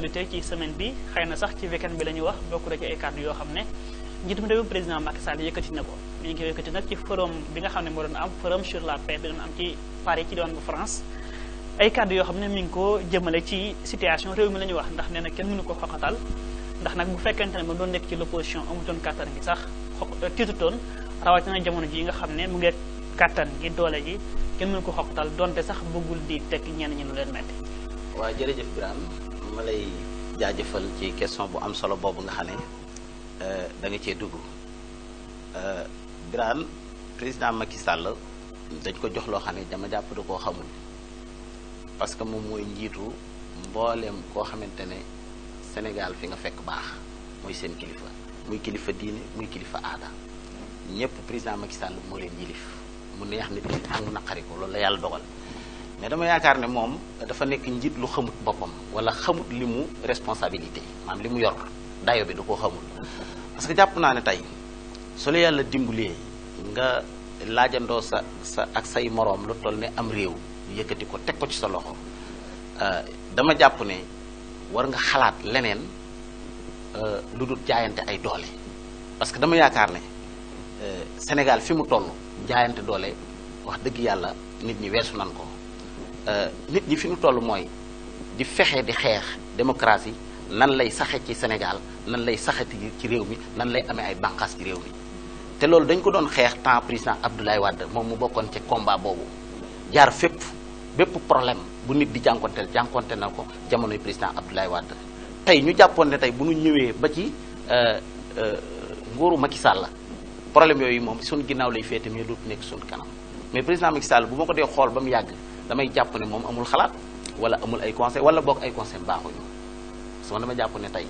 actualité ci semaine bi xëy na sax ci weekend bi la ñuy wax bokk na ci ay kàddu yoo xam ne njiitum réew président Macky Sall yëkkati na ko mi ngi koy yëkkati nag ci forum bi nga xam ne moo doon am forum sur la paix bi doon am ci Paris ci diwaan bu France ay kàddu yoo xam ne mi ngi ko jëmale ci situation réew mi la ñuy wax ndax nee na kenn mënu ko xoxatal ndax nag bu fekkente ne ma doon nekk ci l'opposition amutoon kàttan gi sax tiitutoon rawatina jamono ji nga xam ne mu ngi kàttan gi doole ji kenn mënu ko xoxatal donte sax bëggul di teg ñenn ñi lu leen metti. waaw jërëjëf Birame ma lay jaajëfal ci question bu am solo boobu nga xam ne da nga cee dugg Birame président Macky Sall dañ ko jox loo xam ne dama jàpp da koo xamul parce que moom mooy njiitu mbooleem koo xamante ne Sénégal fi nga fekk baax mooy seen kilifa muy kilifa diine muy kilifa aada ñëpp président Macky Sall moo leen yilif mu neex nit ñi ak mu naqari ko loolu la yàlla dogal mais dama yaakaar ne moom dafa nekk njiit lu xamut boppam wala xamut li mu responsabilité maanaam li mu yor dayo bi da koo xamul parce que jàpp naa ne tey su la yàlla dimbalee nga laajandoo sa ak say moroom lu toll ne am réew yëkkati ko teg ko ci sa loxo dama jàpp ne war nga xalaat leneen lu dul jaayante ay doole parce que dama yaakaar ne Sénégal fi mu toll jaayante doole wax dëgg yàlla nit ñi weesu nan ko nit ñi fi mu toll mooy di fexe di xeex démocratie nan lay saxe ci Sénégal nan lay saxe ci réew mi nan lay amee ay bànqaas ci réew mi te loolu dañ ko doon xeex temps président Abdoulaye Wade moom mu bokkoon ci combat boobu jaar fépp bépp problème bu nit di jànkonteel na ko jamonoy président Abdoulaye Wade tey ñu jàppoon ne tey bu ñu ñëwee ba ci nguuru Macky Sall problème yooyu moom suñ ginnaaw lay féete mais dootu nekk suñ kanam mais président Macky Sall bu ma ko dee xool ba mu yàgg damay jàpp ne moom amul xalaat wala amul ay conseil wala boog ay conseil baaxuñu parce que dama jàpp ne tey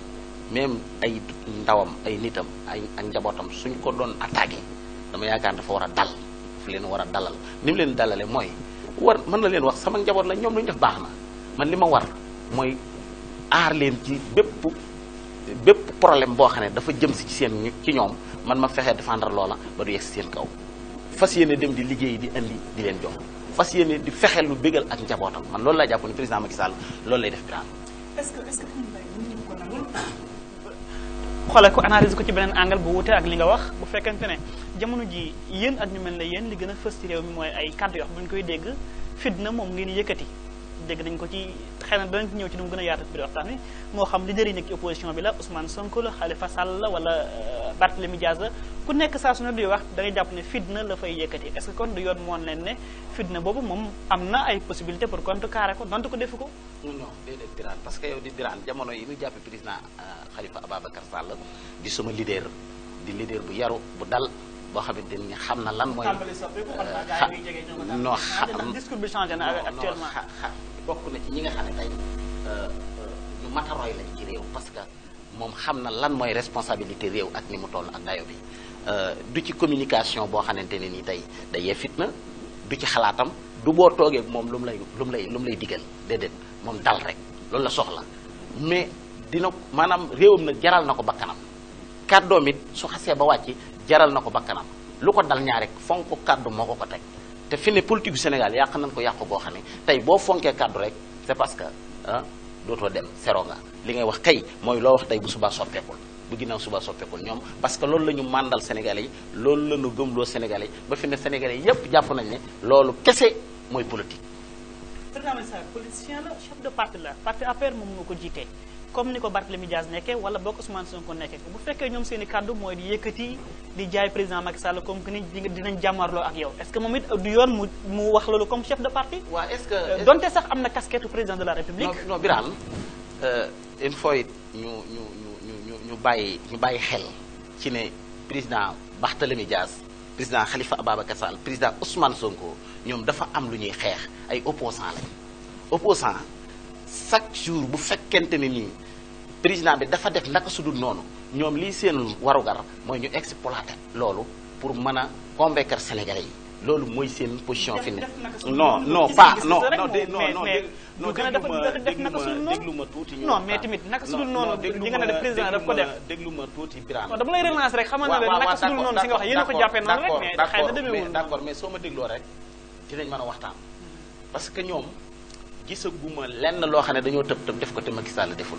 même ay ndawam ay nitam ay ak njabootam suñ ko doon attaqué dama yaakaar dafa war a dal dafa leen war a dalal ni mu leen dalale mooy mën na leen wax sama njaboot la ñoom lu ñu def baax na man li ma war mooy aar leen ci bépp problème boo xam ne dafa jëm si ci ñoom man ma fexee défendre loola ba du yegg si seen kaw fas yéene dem di liggéey di indi di leen jox fas yéene di fexe lu bégal ak njabootam man loolu laa jàpp ne président Macky Sall loolu lay def Birame. est-ce que ko nangul xoolal ko analyse ko ci beneen angle bu wute ak li nga wax bu fekkente ne jamono ji yéen ak ñu mel ne yéen li gën a fës ci réew mi mooy ay kàddu yoo xam bu ñu koy dégg fitna moom ngeen yëkkati dégg nañ ko ci xëy na danañ ci ñëw ci nu mu gën a yaatu ci biir waxtaan wi moo xam leader yi nekk ci opposition bi la Ousmane Sonko la Khalifa Sall la wala Barthélémy Dias la ku nekk saa su ne di wax da ngay jàpp ne fitna la fay yëkkati est-ce que kon du yoon moon leen ne fitna boobu moom am na ay possibilité pour contrecarrer ko donte ko defu ko non déedéet Birane parce que yow di Birane jamono yi ñu jàppe président Khalifa Ababacar Sall di suma leader di leader bu yaru bu dal boo xamante ni xam na lan mooy non xam discours bi changé na actuellement bokk na ci ñi nga xam ne tey ñu mat a roy lañ ci réew parce que moom xam na lan mooy responsabilité réew ak ni mu toll ak dayo bi du ci communication boo xamante ne nii tey day yee fitna du ci xalaatam du boo toogee moom lu mu lay digal déedéet moom dal rek loolu la soxla mais dina maanaam réewam nag jaral na ko bakkanam kàddoom it su xasee ba wàcc jaral na ko bakkanam lu ko dal ñaar rek fonk ko kàddu moo ko teg te fi ne politique bu Sénégal yàq nañ ko yàqu boo xam ne tey boo fonkee kàddu rek c'est parce que dootoo dem sero nga li ngay wax kay mooy loo wax tey bu subaa soppeekul bu ginnaaw subaa soppeekul ñoom parce que loolu la ñu màndal Sénégalais yi loolu la ñu gëmloo Sénégalais yi ba fi ne Sénégalais yi yépp jàpp nañ ne loolu kese mooy politique. président Macky Sall politicien la chef de parti la parti APR moom moo ko jiitee comme ni ko Barthélémy Dias nekkee wala boog Ousmane Sonko nekkee bu fekkee ñoom seen i kàddu mooy di yëkkati di jaay président Macky Sall comme que ni dinañ jàmmarloo ak yow est-ce que moom it du yoon mu wax loolu comme chef de parti. waaw est-ce que donte sax am na casquette président de la République. non Birame il faut it ñu bàyyi xel ci ne président Barthélémy Dias président Khalifa Ababacar Sall président Ousmane Sonko ñoom dafa am lu ñuy xeex ay opposants lañ opposant chaque jour bu fekkente ne nii président bi dafa def naka sudul noonu ñoom lii seen warugar mooy ñu exploiter loolu pour mën a convaincre Sénégalais yi loolu mooy seen position fi ne non pas non déglu ma tuuti ñu non mais tamit naka sudul noonu li nga ne def président daf ko def déglu ma tuuti Birane dama lay relancer rek xamal na leen naka sudul noonu si nga wax yéen a ko jàppee noonu rek mais xëy na demeewul d'accord mais soo ma dégloo rek dinañ mën a waxtaan parce que ñoom gisaguma lenn loo xam ne dañoo tëb def ko te Macky Sall deful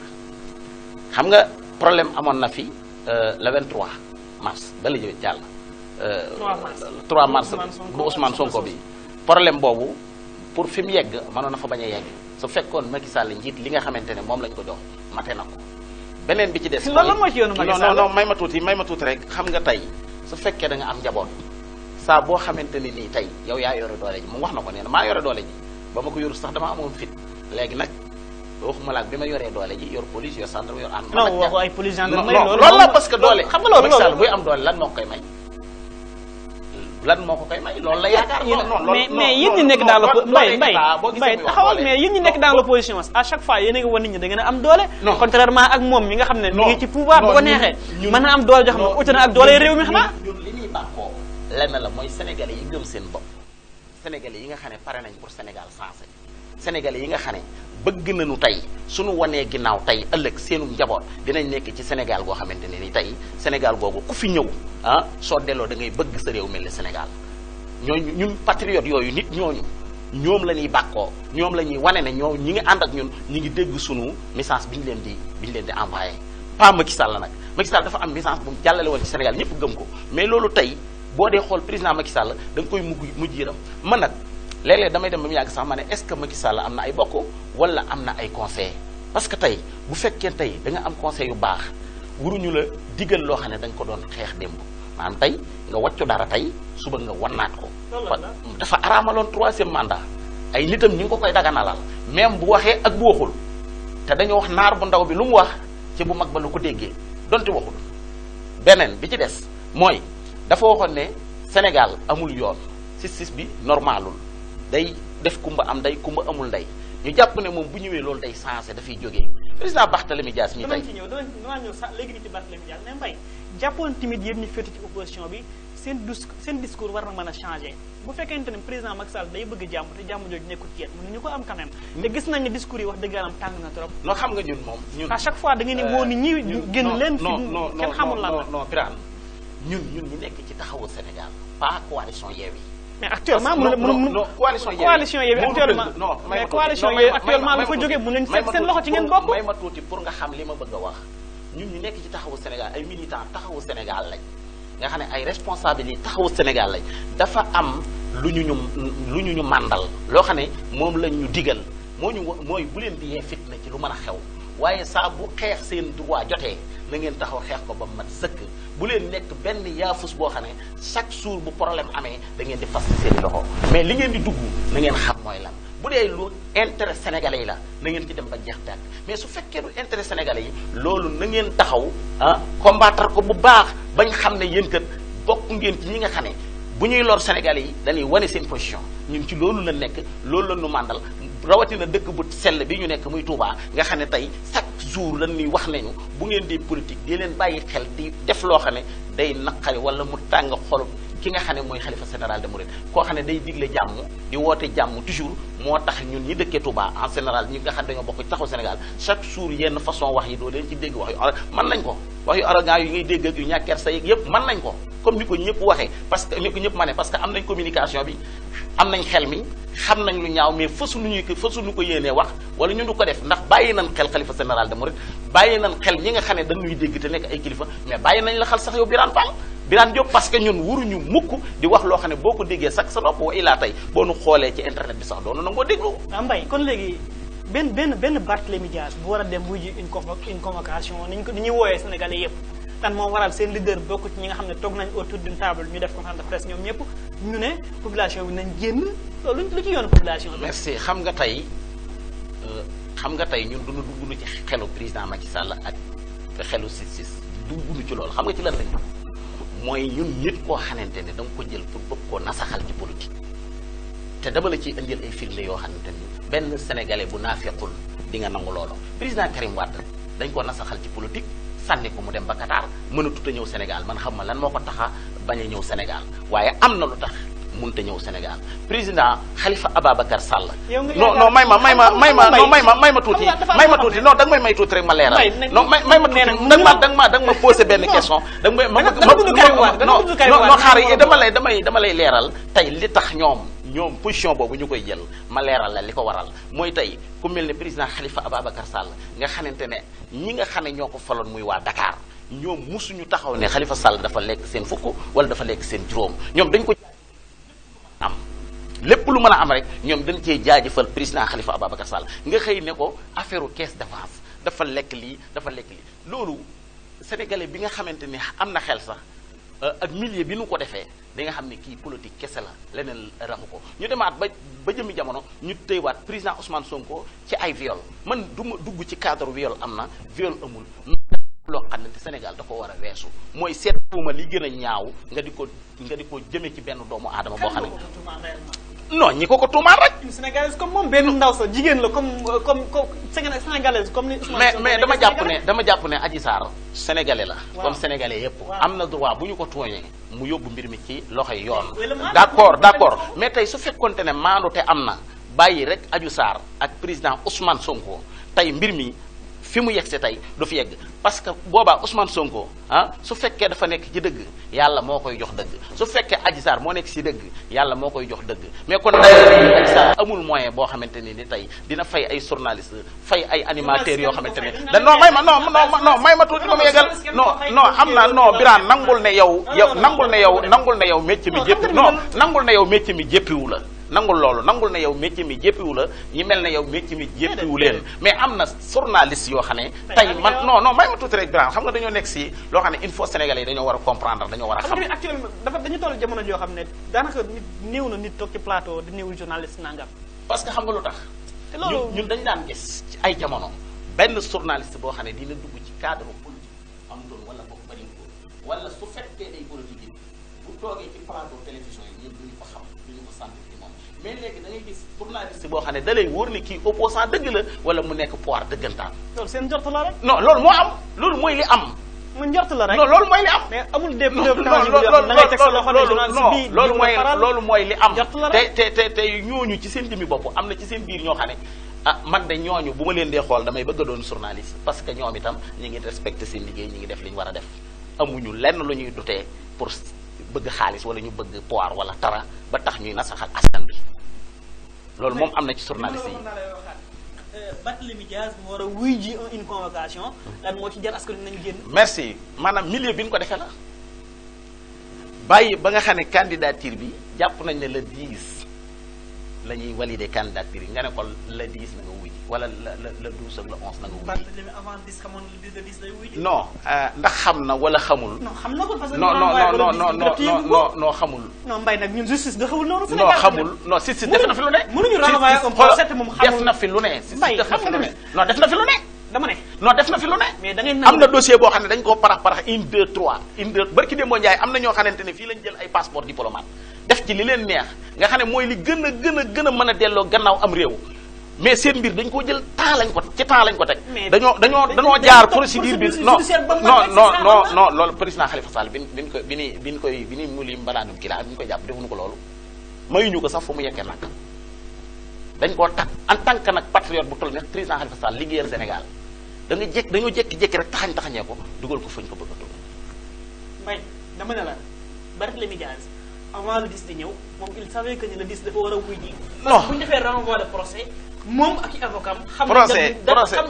xam nga problème amoon na fi le 23 mars ba la ñëw jàll. 3 mars bu Ousmane Sonko bi problème boobu pour fi mu yegg mënoon na fa bañ a yegg su fekkoon Macky Sall njiit li nga xamante ne moom lañ ko jox mate na ko. beneen bi ci des. loolu moo ci yoonu Macky Sall non may ma tuuti rek xam nga tey su fekkee da nga am njaboot saa boo xamante ne nii tey yow yaa yore doole ji moom wax na ko nee na maa yore doole ji ba ma ko yoru sax dama amoon fit léegi nag waxuma laak bi ma yoree doole ji yor police yor gendarme yor ànd. non waxu ay police gendarmerie loolu la parce que doole. xam nga loolu Macky Sall buy am doole lan moo ko koy may. lan moo ko koy may loolu la yaakaar. mais yéen ñi nekk dans mbay taxawal mais yéen ñi nekk dans l'opposition à chaque fois yéen a ngi wan nit ñi da ngeen a am doole. contrairement ak moom mi nga xam ne mi ngi ci pouvoir bu ko neexee. mën na am doole joo xam ne ute na ak doole réew mi xanaa. ñun li ñuy bàkkoo lenn la mooy sénégalais yi gëm seen bopp sénégalais yi nga xam ne pare nañ pour Sénégal sensé sénégalais yi nga xam ne bëgg nañu tey suñu wanee ginnaaw tey ëllëg seenu njaboot dinañ nekk ci Sénégal goo xamante ne ni tey Sénégal googu ku fi ñëw soo delloo da ngay bëgg sa réew mel ni Sénégal ñooñu ñun patriotes yooyu nit ñooñu ñoom la ñuy bàkkoo ñoom la ñuy wane ne ñoo ñi ngi ànd ak ñun ñi ngi dégg sunu message bi ñu leen di envoyé pas Macky Sall nag Macky Sall dafa am message bu mu jàllale woon ci Sénégal ñëpp gëm ko mais loolu tey boo dee xool président Macky Sall da nga koy mujj yëram man nag léeg-léeg damay dem ba mu yàgg sax ma ne est-ce que Macky Sall am na ay bokk wala am na ay conseil parce que tey bu fekkee tey da nga am conseil yu baax waruñu la digal loo xam ne dañ ko doon xeex démb maanaam tey nga wàccu dara tey suba nga wannaat ko dafa araamaloon 3e mandat ay nitam ñi ngi ko koy daganalal même bu waxee ak bu waxul te dañoo wax naar bu ndaw bi lu mu wax ci bu mag ba lu ko déggee donte waxul beneen bi ci des mooy dafa waxoon ne Sénégal amul yoon justice bi normalul day def kumba am ndey kumba amul ndey ñu jàpp ne moom bu ñëwee loolu day sensé dafay jógee président Barthélémy Dias mi tey dama ci ñëw dama ñëw sax léegi nii ci Barthélémy Dias mais Mbaye jàppoon tamit yéen ñi féete ci opposition bi seen discours war na mën a changé bu fekkente ne président Macky Sall day bëgg jàmm te jàmm jooju nekkul ci yéen mënuñu ko am quand même te gis nañ ne discours yi wax dëgg yàlla tàng na trop non xam nga ñun moom ñun à chaque fois da ngeen ni woo nit ñi génn leen fi kenn xamul lan la non Birane ñun ñu nekk ci taxawu Sénégal pas coalition Yewwi mais actuellement coalition Yewwi actuellement mais coalition Yewwi actuellement lu fa jógee mën nañ seet seen loxo ci ngeen bokk may ma tuuti pour nga xam li ma bëgg a wax ñun ñu nekk ci taxawu Sénégal ay militants taxawu Sénégal lañ nga xam ne ay responsables yi taxawu Sénégal lañ dafa am lu ñu màndal loo xam ne moom lañ ñu digal mooy bu leen di yee fitna ci lu mën a xew waaye saa bu xeex seen droit jotee na ngeen taxaw xeex ko ba mat sëkk bu leen nekk benn yaafus boo xam ne chaque jour bu problème amee da ngeen di fas seen i loxo mais li ngeen di dugg na ngeen xam mooy lan bu dee lu intérêt sénégalais yi la na ngeen ci dem ba jeex tàkk mais su fekkee du intérêt sénégalais yi loolu na ngeen taxaw combattre ko bu baax bañ xam ne yéen kat bokk ngeen ci ñi nga xam ne bu ñuy lor sénégalais yi dañuy wane seen position ñun ci loolu la nekk loolu la ñu màndal rawatina dëkk bu sell bi ñu nekk muy Touba nga xam ne tey chaque jour lan ñuy wax nañu bu ngeen di politique di leen bàyyi xel di def loo xam ne day naqari wala mu tàng xolub ki nga xam ne mooy xalifa général de Mouride koo xam ne day digle jàmm di woote jàmm toujours moo tax ñun ñi dëkkee Touba en général ñi nga xam ne dañoo bokk ci taxaw Sénégal chaque jour yenn façon wax yi doo leen ci dégg wax yu mën nañ ko wax yu arrogant yu ngay dégg ak yu ñàkkeer sa yëg yëpp mën nañ ko comme ni ko ñëpp waxee parce que ni ko ñëpp mane parce que am nañ communication bi am nañ xel mi xam nañ lu ñaaw mais fasuñu ko yéenee wax wala ñu du ko def ndax bàyyi nañ xel xalifa général de Mouride bàyyi nañ xel ñi nga xam ne dañuy dégg te nekk ay kilifa mais bàyyi nañ la xel sax yow Birane Fall Birane Diop parce que ñun waruñu mukk di wax loo xam ne boo ko déggee sax sa nopp wa ilaa tey boo nu xoolee ci internet bi sax doonu nangoo déglu Mbaye kon léegi benn Barthélémy Dias bu war a dem wuy ji une convocation ni ñuy wooyee sénégalais yëpp tan moom waral seen leader bokk ci ñi nga xam ne toog nañ autour d'une table ñu def conférence de presse ñoom ñëpp ñu ne population bi nañ génn loolu lu ci yoonu population bi. merci xam nga tey ñun duñu dugg ci xelu président Macky Sall ak xelu sis dugg ci loolu xam nga ci lan lañ mooy ñun nit koo xamante ne da nga ko jël pour bëgg koo nasaxal ci politique te dama la ciy indil ay firnde yoo xamante ni benn sénégalais bu naafequl di nga nangu loolu président Karim Wade dañ ko nasaxal ci politique sànni ko mu dem ba Qatar mënatut a ñëw Sénégal man xam ma lan moo ko taxa bañ a ñëw Sénégal waaye am na lu tax mënut a ñëw Sénégal président Khalifa Ababacar Sall. non may ma tuuti non danga may tuuti rek ma leeral. non may ma tuuti danga ma posé benn question. danga may non xaar yi dama lay leeral tey li tax ñoom ñoom position boobu ñu koy jël ma leeral la li ko waral mooy tey ku mel ne président Khalifa Ababacar Sall nga xamante ne ñi nga xam ne ñoo ko faloon muy waa Dakar ñoom musuñu taxaw ne Khalifa Sall dafa lekk seen fukk wala dafa lekk seen juróom ñoom dañ ko am lépp lu mën a am rek ñoom dañ cee jaajëfal président Khalifa Ababacar Sall nga xëy ne ko affaire caisse d'avance dafa lekk lii loolu sénégalais bi nga xamante ni am na xel sax ak milieu bi nu ko defee da nga xam ne kii politique kese la leneen raxu ko ñu demaat ba jëmi jamono ñu tëywaat président Ousmane Sonko ci ay viol man du ma dugg ci cadre viol am na viol amul loo xam ne Sénégal da ko war a weesu mooy seetuma li gën a ñaaw nga di ko jëme ci benn doomu aadama boo xam ne non ñi ko tuumaal rek. une sénégalaise comme moom benn ndaw sa jigéen la comme sénégalaise comme ni Ousmane mais dama jàpp ne Adji Sarr sénégalais la. comme sénégalais yépp am na droit bu ñu ko tooñee mu yóbbu mbir mi ci loxoy yoon. d'accord mais tey su fekkonte ne maandu te am na bàyyi rek Adji Sarr ak président Ousmane Sonko tey mbir mi fi mu yegg si tey du fi yegg parce que boobaa Ousmane Sonko su fekkee dafa nekk ci dëgg yàlla moo koy jox dëgg su fekkee Adji Sarr moo nekk ci dëgg yàlla moo koy jox dëgg mais kon day Adji Sarr amul moyen boo xamante ni tey dina fay ay journaliste fay ay animateurs yoo xamante ne non may ma tuuti ba mu yeggal non am na non Birane nangul ne yow métier mi jéppi nangul ne yow métier mi jéppiwu la nangul na yow métier mi jéppiwu la ñi mel ne yow métier mi jéppiwu leen mais am na journaliste yoo xam ne tey man non may ma tuuti rek Birane xam nga dañoo nekk si loo xam ne il faut sénégalais yi dañoo war a comprendre dañoo war a xam actuellement dañu toll jamono joo xam ne daanaka nit néew na nit toog ci plateau di néewul journaliste nangam parce que xam nga lu tax te loolu ñun dañ daan gis ci ay jamono benn journaliste boo xam ne dina dugg ci cadre politique am doon wala boog bari ko wala su fekkee ay politique yi bu toogee ci plateau télévision yi ñun duñu ko xam duñu ko sant ci moom mais léegi da ngay gis journaliste boo xam ne da lay wóor ni kii opposant dëgg la wala mu nekk pouvoir dëggantaan. loolu seen njort la rek. non loolu moo am loolu mooy li am. mu njort la rek non loolu mooy li am. mais amul des preuves tangibles yoo xam ne da ngay teg sa loxo ne journaliste bii loolu mooy li am. njort la rek te ñooñu ci seen jëmmi bopp am na ci seen biir ñoo xam ne man de ñooñu bu ma leen dee xool damay bëgg a doon journaliste parce que ñoom itam ñi ngi respecté seen liggéey ñi ngi def li ñu war a def amuñu lenn lu ñuy dutee pour bëgg xaalis wala ñu bëgg pouvoir wala tara ba tax ñuy nasaxal askan bi loolu moom am na ci journaliste yi. Barthélémy Dias mu war a wuy ji une convocation lan moo ci jar askan wi nañ génn. merci maanaam milieu bi ñu ko defee la bàyyi ba nga xam ne candidature bi jàpp nañ ne le 10 la ñuy valider candidature yi nga ne ko le 10 na nga wuy ji wala le 12 ak le 11 na nga wuy ji. Barthélémy avant 10 xamoon le 10 lay wuy ji. non ndax xam na wala xamul. non xam na ko parce que. non xamul. non Mbaye nag ñun justice doxewul noonu. non xamul non justice def na fi lu ne. mënuñu renvoyer un procès te moom xamul def na fi lu ne. Mbaye def na fi lu ne non def na fi lu ne. dama ne. non def na fi lu ne. mais da ngay am na dossier boo xam ne dañ koo parax 1 2 3 barki démboo Ndiaye am na ñoo xamante ne fii lañ jël ay passeport diplomate def ci li leen neex nga xam ne mooy li gën a mën a delloo gannaaw am réew mais seen mbir dañ koo jël temps lañ ko teg. dañoo jaar procédure bi non loolu président Khalifa Sall bi ni mu li mbalaanum kii laa bi ñu koy jàpp defuñu ko loolu mayuñu ko sax fu mu yekkee nag dañ koo tax en tant que nag patriote bu toll ne président Khalifa Sall liggéeyal Sénégal dañoo jékki-jékki rek taxañee ko dugal ko fañ ko bëgg a dugal. Mbaye dama ne la Barthélémy Dias avant le 10 di ñëw moom il savait que ni le 10 dafa war a wuy ji. non bu ñu defee renvoi de procès moom ak i avocat am. procès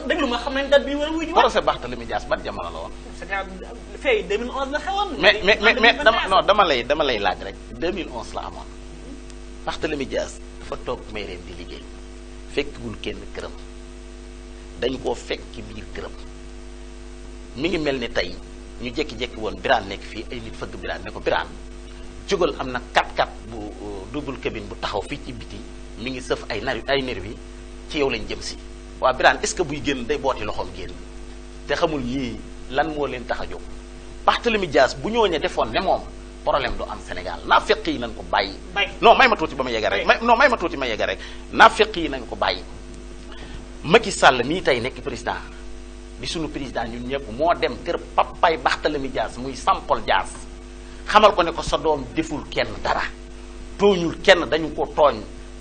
déglu ma xam nañ date bi war a wuy ji. procès Barthélémy Dias ban jamono la woon. c'était fay 2011 la xewoon. mais dama lay laaj rek 2011 la amoon Barthélémy Dias dafa toog mairie di liggéey fekkul kenn këram dañ koo fekk biir këram mi ngi mel ni tey ñu jékki-jékki woon Birane nekk fii ay nit fëgg Birane ne ko Birane jógal am na 4x4 bu double cabine bu taxaw fii ci biti mi ngi sëf ay nervi ci yow lañ jëm si waaw Birane est-ce que buy génn day booti loxoom génn te xamul ñii lan moo leen tax a jóg Barthélémy Dias bu ñooñee defoon ne moom problème du am Sénégal naafeq yi nañ ko bàyyi. non may ma tuuti ba ma yegg rek may ma tuuti ma yegg rek naafeq yi nañ ko bàyyi. Macky Sall mii tey nekk président di sunu président ñun ñëpp moo dem kër papaay Barthélémy Dias muy Sampol Dias xamal ko ne ko sa doom deful kenn dara tooñul kenn dañu ko tooñ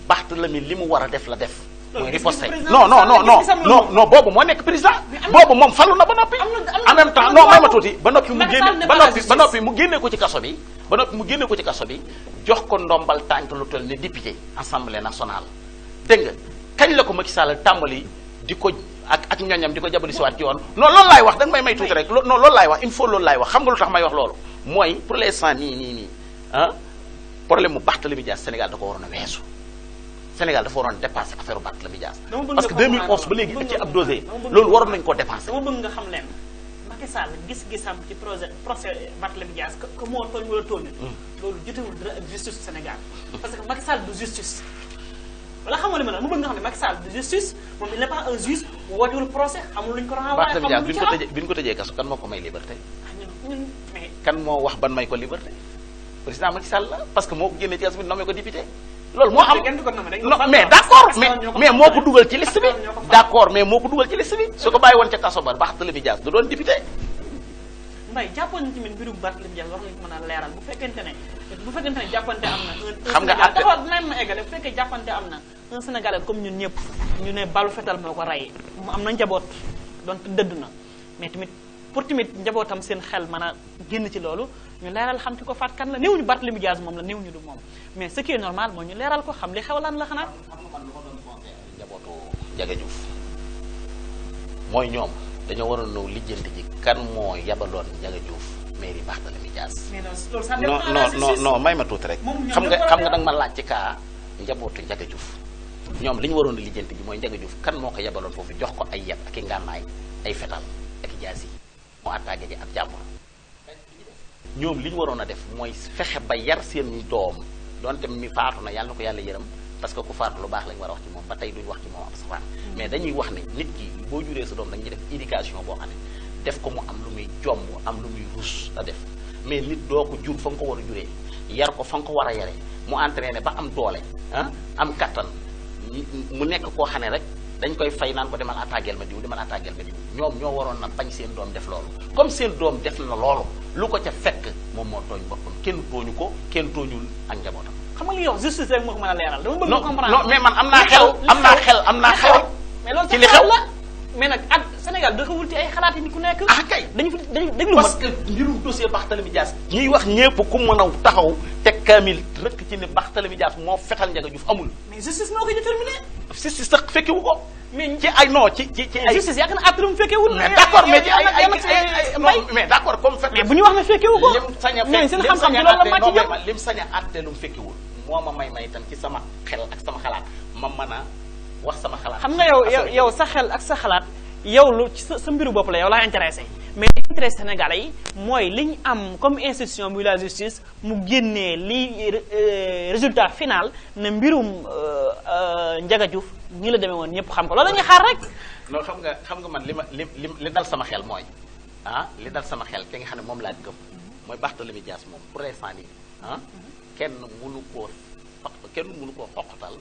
Barthélémy li mu war a def la def mooy riposte non boobu moo nekk président boobu moom falu na ba noppi en même temps non may ma tuuti ba noppi mu génne ko ci kaso bi jox ko ndombal tànk lu toll ne député assemblée nationale dégg nga kañ la ko Macky Sall tàmbali di ko ak ñoñam di ko jabali si waat ci yoon non loolu laay wax da nga may tuuti rek non loolu laay wax il faut loolu laay wax xam nga lu tax may wax loolu mooy pour l'instant nii problème mu Barthélémy Dias Sénégal da ko waroon a weesu Sénégal dafa waroon dépasser affaire Barthélémy Dias parce que 2011 ba léegi ci ab dosé loolu waroon nañu koo dépasser. dama bëgg nga xam leen Macky Sall gis-gisam ci procès Barthélémy Dias que moo tooñ wala tooñu loolu jotewul dara ak justice Sénégal parce que Macky Sall du justice wala xam nga li ma la mu bëgg nga xam ne Macky Sall du justice moom il n'est pas un juge wootewul procès xamul luñ ko renvoyé Barthélémy Dias bi ñu ko tëjee kaso kan moo ko may liberté kan moo wax ban may ko liberté président Macky Sall la parce que moo ko génnee ci kaso bi nommé ko député loolu moo am non mais d'accord mais moo ko dugal ci liste bi d'accord mais moo ko dugal ci liste bi su ko bàyyi woon ca kaso ba Barthélémy Dias du doon député. Mbaye jàppoon nañu tamit mbirum Barthélémy Dias wax nañu ko mën a leeral bu fekkente ne jàppante am na. xam nga at dafa dinañ ma eggale bu fekkee jàppante am na un Sénégalais comme ñun ñëpp ñu ne balu fetal moo ko rey mu am na njaboot donte dëdd na mais tamit pour tamit njabootam seen xel mën a génn ci loolu ñu leeral xam ci ko faat kan la néewuñu Barthélémy Dias moom la néewuñu du moom mais ce qui est normal mooy ñu leeral ko xam li xew lan la xanaa. xam nga man lu ma doon conseillé njabootu Ndiaga Diouf mooy ñoom dañoo waroon ñëw lijjanti ji kan moo yabaloon Ndiaga Diouf mairie Barthélémy Dias. mais loolu ça dépend non may ma tuuti rek. xam nga danga ma laaj ci kaa njabootu Ndiaga Diouf ñoom li ñu waroon a lijjanti ji mooy Ndiaga Diouf kan moo ko yabaloon foofu jox ko ay yet ak i ngànnaay ay fetal ak i jaas yi moo attaqué ji ak jàmbur ñoom li ñu waroon a def mooy fexe ba yar seen doom donte mi faatu na yàlla na ko yàlla yërëm parce que ku faatu lu baax lañ war a wax ci moom ba tey duñ wax ci moom am safaan mais dañuy wax ne nit ki boo juree sa doom dañuy def éducation boo xam ne def ko mu am lu muy jomb am lu muy rus a def mais nit doo ko jur fa nga ko war a juree yar ko fa nga ko war a yaree mu entraîné ba am doole am kattan mu nekk koo xam ne rek dañ koy fay naan ko demal attaquel ma diw ñoom ñoo waroon na bañ seen doom def loolu comme seen doom def na loolu lu ko ca fekk moom moo tooñ boppam kenn tooñu ko kenn tooñul ak njabootam. xam nga li yow justice rek moo ko mën a leeral. dama bëgg non comprendre non mais man am naa xel mais loolu ci li xew la mais nag at Sénégal doxewul ci ay xalaat yi ni ku nekk. ah kay dañu déglu ma parce que mbirum dossier Barthélémy Dias ñuy wax ñëpp ku mën a taxaw teg kaamil rek ci ne Barthélémy Dias moo fetal Ndiaga Diouf amul. mais justice moo koy déterminé. justice sax fekkewu ko. mais ci ay non ci ay justice yaakaar na àtte lu mu fekkewul. mais d'accord mais ci ay mais d'accord comme fekk mais bu ñu wax ne fekkewu ko. lim sañ a mais seen xam-xam ci loolu la màcc jëm lim sañ a àtte lu mu fekkewul moo ma may itam ci sama xel ak sama xalaat ma mën a wax sama xalaat. xam nga yow sa xel ak sa xalaat yow lu ci sa mbiru bopp la yow laa intéressé mais li intéressé Sénégalais yi mooy li ñu am comme institution bi la justice mu génnee li résultat final ne mbirum Ndiaga Diouf ñi la demee woon ñëpp xam ko loolu la ñuy xaar rek. non xam nga man li dal sama xel mooy li dal sama xel te nga xam ne moom laa gëm mooy Barthélémy Dias moom pour l'instant nii kenn mënu koo xoqatal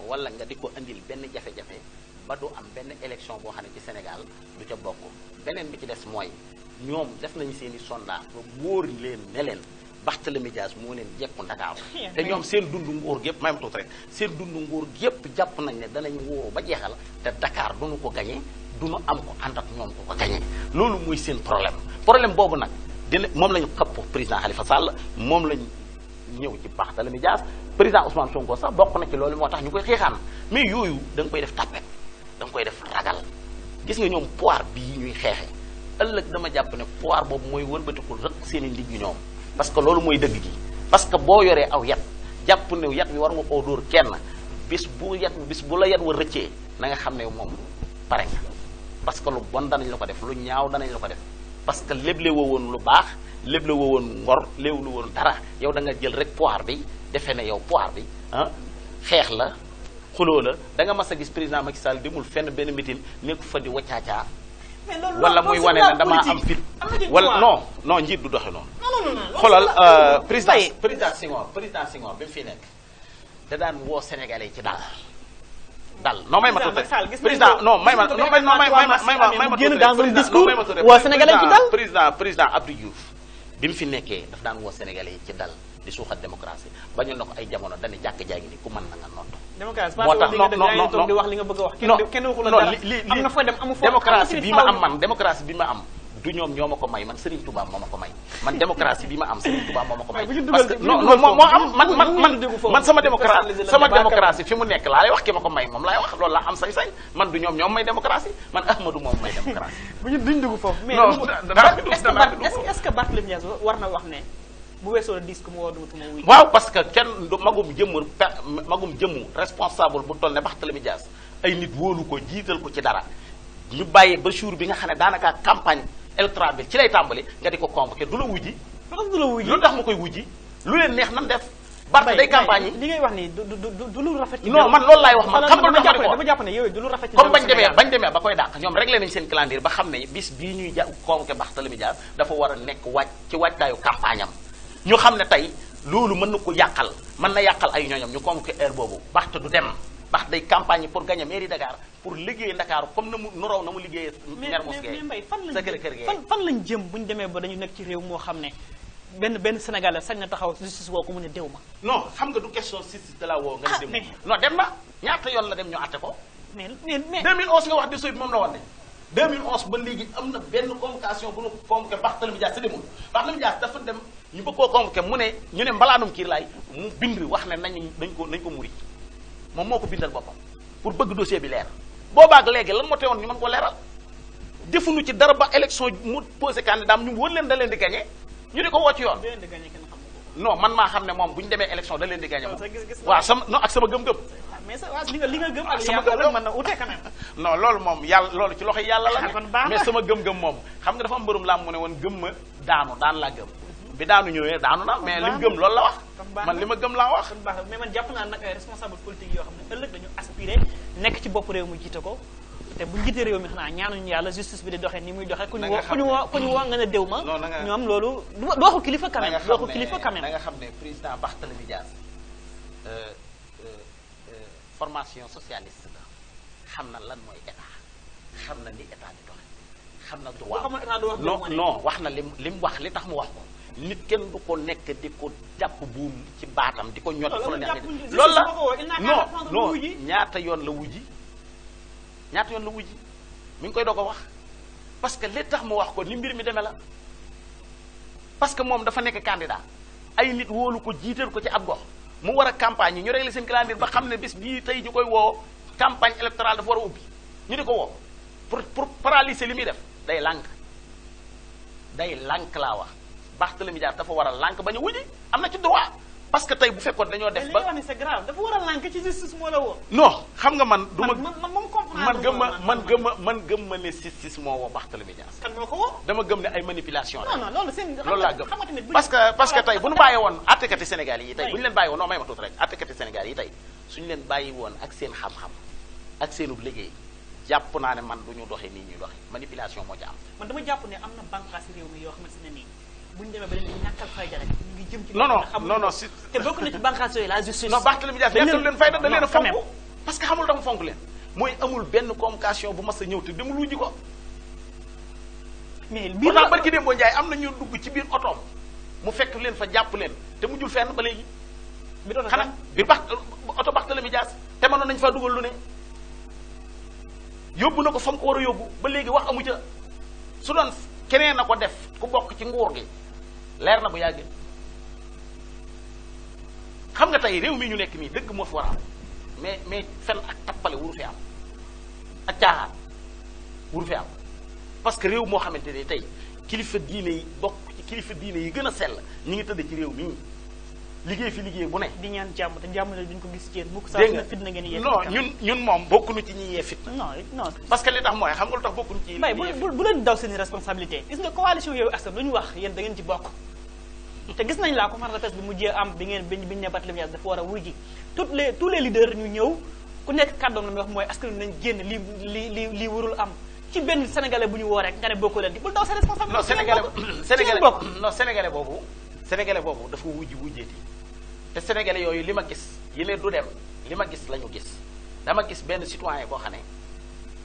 wala nga di ko andil benn jafe-jafe ba du am benn élection boo xam ne ci Sénégal du ca bokk beneen bi ci des mooy ñoom def nañu seen i sondage ba wóor leen ne leen Barthélémy Dias moo leen jekku Ndakaaru te ñoom seen dundu nguur gépp may ma tuuti rek seen dundu nguur gépp jàpp nañ ne danañ wóoru ba jeexal te Dakar duñu ko gañe duñu am ko ànd ak ñoom ko gañe loolu mooy seen problème boobu nag moom lañu xëpp président Khalifa Sall moom lañ ñëw ci Barthélémy Dias président Ousmane Sonko sax bokk na ci loolu moo tax ñu koy xeexaan mais yooyu da nga koy def tàppet da nga koy def ragal gis nga ñoom pouvoir bii ñuy xeexe ëllëg dama jàpp ne pouvoir boobu mooy wëlbatikul rek seen i ndigg ñoom parce que loolu mooy dëgg gi parce que boo yoree aw yat jàpp ne yat bi war nga koo dóor kenn bis bu la yat wa rëccee na nga xam ne moom pare nga parce que lu bon danañ la ko def lu ñaaw danañ la ko def parce que léble woo woon lu baax léble woo woon ngor léewlu woon dara yow da nga jël rek pouvoir bi defee ne yow pouvoir bi xeex la xuloo la da nga mas a gis président Macky Sall demul fenn benn meeting nekku fa di waccaacaa wala muy wane ne damaa am fit wala non njiit du doxe noonu xoolal président Senghor bi mu fi nekk da daan woo Sénégalais ci dal non may ma tuuti président non may ma génn dans un discours woo Sénégalais ci dal président Abdou Diouf bi mu fi nekkee daf daan woo Sénégalais yi ci dal di suuxat démocratie bañu na ko ay jamono dañu jàkk jaay ngi ni ku mën na nga noddu démocratie moo tax non di wax li nga bëgg a wax kenn waxul dara am nga fa dem amu fo démocratie bi ma am man démocratie bi ma am du ñoom ñoo ma ko may man Serigne Touba moo ma ko may man démocratie bi ma am Serigne Touba moo ma ko may parce que non moo am man sama démocratie fi mu nekk laa lay wax ki ma ko may moom laay wax loolu laa am sañ-sañ man du ñoom may démocratie man Ahmadou moom may démocratie duñ dugg foofu mais est-ce que Barthélémy Dias war na wax ne bu weesoo disque mu woo dumatuma wuy waaw parce que kenn du magum jëmm responsable bu toll ne Barthélémy Dias ay nit wóolu ko jiital ko ci dara ñu bàyyi ba jour bi nga xam ne daanaka campagne électorale bi ci lay tàmbali nga di ko convoqué du la wujji lu tax ma koy wujji lu leen neex nan def Barth day campagne yi li ngay wax nii du lu rafet non man loolu laay wax man xam nga dama jàpp ne yow du lu rafet comme bañ demee ba koy dàq ñoom réglé nañ seen calendrier ba xam ne bis bii ñuy convoqué Barthélémy Dias dafa war a nekk ci waajtaayu campagne am ñu xam ne tey loolu mën na ko yàqal mën na yàqal ay ñooñam ñu convoqué heure boobu Barth du dem Barth day campagne pour gagner mairie Dakar pour liggéey Dakar comme na mu nuraw na mu liggéeyee Mermoz Gueye mais fan lañ jëm bu ñu demee ba dañu nekk ci réew moo xam ne benn Sénégalais sañ na taxaw justice woo ko mu ne déw ma non xam nga du question justice de la woo nga ne dem non dem na ñaata yoon la dem ñu àtte ko mais 2011 nga wax di soyit moom la woon ne 2011 ba léegi am na benn convocation bu nu convoqué Barthélémy Dias sa demul Barthélémy Dias dafa dem ñu bëgg koo convoqué ñu ne mbalaanum kiir laay mu bind wax ne nañ ko muri moom moo ko bindal boppam pour bëgg dossier bi leer boobaak léegi lan moo teewoon ñu mën ko leeral defuñu ci dara ba élection mu posé candidat ñu wóor leen da leen di gagné ñu di ko woo ci yoon non man maa xam ne moom bu ñu demee élection da leen di gagné moom waaw ak sama gëm-gëm mais li nga gëm ak yàlla mën na ute quand même non loolu moom yàlla loolu ci loxo yàlla la mais sama gëm-gëm moom xam nga dafa am mbërum laa mu ne woon gëm ma daan laa gëm bi daanu ñëwee daanu na mais li mu gëm loolu la wax man li ma gëm laa wax mais man jàpp naa nag ay responsable politique yoo xam ne ëllëg dañu aspiré nekk ci bopp réew mu jiite ko te bu jiite réew mi xanaa ñaanuñu yàlla justice bi di doxee ni muy doxee ku ñu woo nga ne déw ma ñoom loolu doo ko kilifa quand même doo ko kilifa quand même da nga xam ne président Barthélémy Dias formation socialiste la xam na lan mooy état xam na ni état di doxe xam na droit non wax na lim wax li tax mu wax ko nit kenn du ko nekk di ko jàpp buum ci baatam di ko ñot fu la neex loolu la non ñaata yoon la wujji mi ngi koy doo ko wax parce que li tax mu wax ko ni mbir mi demee la parce que moom dafa nekk candidat ay nit wóolu ko jiital ko ci ab gox mu war a campagne yi ñu réglé seen calendrier ba xam ne bis bii tey ñu koy woo campagne électorale dafa war a ubbi ñu di ko woo pour paralyser li muy def day lànk laa wax Barthélémy Dias dafa war a lànk bañ a wuji am na ci droit parce que tey bu fekkoon dañoo def ba c'est grave dafa war a lànk ci justice moo la woo non xam nga man du man man gëm ma ne justice moo woo Barthélémy Dias kan moo ko woo dama gëm ne ay manipulation la non loolu seen loolu laa gëm parce que tey bu ñu bàyyi woon àttekati Sénégal yi tey bu ñu leen bàyyi woon non may ma tuuti rek àttekati Sénégal yi tey suñu leen bàyyi woon ak seen xam-xam ak seenub liggéey jàpp naa ne man du ñu doxee nii ñuy doxee manipulation moo ci am man dama jàpp ne am na bànqaas réew mi yoo xamante ne nii bu ñu demee ba leen ñàkkal fayda rek ñu ngi jëm ci non si te bokk na ci bànqaas yooyu la justice non Barthélémy Dias ñàkkal leen fayda da leen a fonk parce que xamul dafa fonk leen mooy amul benn convocation bu mas a ñëw te demul wuji ko mais pourtant barki Dembo Ndiaye am na ñu dugg ci biir otoom mu fekk leen fa jàpp leen te mujjul fenn ba léegi xanaa biir oto Barthélémy Dias te mënoon nañu faa dugal lu ne yóbbu na ko fa mu ko war a yóbbu ba léegi wax amu ca su doon keneen na ko def ku bokk ci nguur gi leer na bu yàggee xam nga tey réew mi ñu nekk nii dëgg moo fi war a am mais fen ak tappale wuru fi am ak caaxaan wuru fi am parce que réew moo xamante ne tey kilifa diine yi bokk ci kilifa diine yi gën a sell ñi ngi tëdd ci réew mii liggéey fi liggéey bu ne di ñaan jàmm te jàmm ne duñ ko gis ci yéen mukk saa dégg nga fitna ngeen yee non ñun moom bokkuñu ci ñi yee fitna non parce que li tax mooy xam nga lu tax bokkuñu ci mbay bu leen daw seen responsabilité gis nga coalition Yewwi Askan lu ñu wax yéen da ngeen ci bokk te gis nañ la conférence de presse bi mujjee am bi ñu ne Barthélémy Dias dafa war a wuy ji tous les leaders ñu ñëw ku nekk kàddoom la muy wax mooy askan nañ génn lii warul am ci benn sénégalais bu ñu woo rek nga ne bokkoo leen di bul daw sa responsabilité sénégalais boobu dafa wujjeeti te sénégalais yooyu li ma gis yéene du dem li ma gis la ñu gis dama gis benn citoyen boo xam ne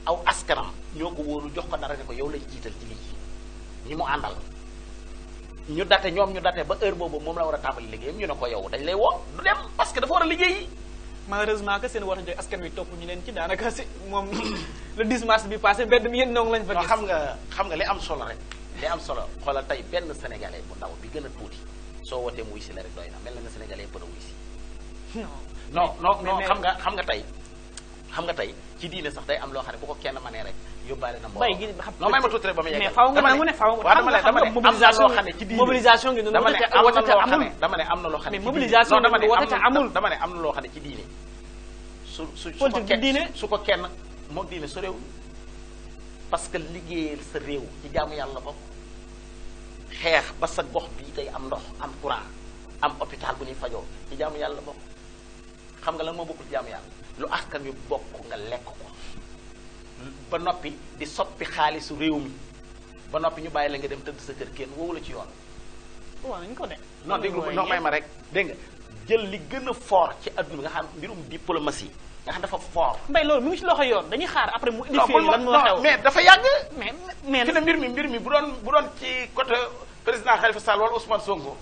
aw askanam ñoo ko wóolu jox ko dara ne ko yow lañ jiital ci lii ñi mu àndal ñu date ñoom ñu date ba heure boobu moom la war a tàmbali liggéeyam ñu ne ko yow dañ lay woo du dem parce que dafa war a liggéey. malheureusement que seen woote askan wi topp ñu leen ci daanaka si moom le 10 mars bi passé mbedd mi yéen dong lañ fa gis. xam nga li am solo rek li am solo xoolal tey benn sénégalais bu ndaw bi gën a tuuti soo wootee mu wuy si la rek doy na mel na nga sénégalais yëpp a wuy si. non xam nga tey ci diine sax day am loo xam ne bu ko kenn mënee rek yóbbaale na mbooloo. non may ma tuuti rek ba mu yegg. mais faaw nga nangu ne faaw mobilisation gi dama ne am na loo xam ne mobilisation gi woote amul dama ne am na loo xam ne ci diine su ko kenn moom diine su réew parce que liggéeyal sa réew ci jaamu yàlla bokk xeex ba sa gox bii tey am ndox am courant am hôpital bu ñuy fajoo ci jaamu yàlla bokk xam nga lan moo bokkul ci jaamu yàlla lu askan wi bokk nga lekk ko ba noppi di soppi xaalisu réew mi ba noppi ñu bàyyi la nga dem tëdd sa kër kenn woowu la ci yoon. waaw nañu ko de. non déglu non may ma rek dégg nga jël li gën a fort ci adduna bi nga xam mbirum diplomatie nga xam dafa fort. mbay loolu mu ngi ci loxo yoon dañuy xaar après mu. édifié lan moo xew mais dafa yàgg. mais fi ne mbir mi bu doon ci côté président Khalifa Sall wala Ousmane Sonko.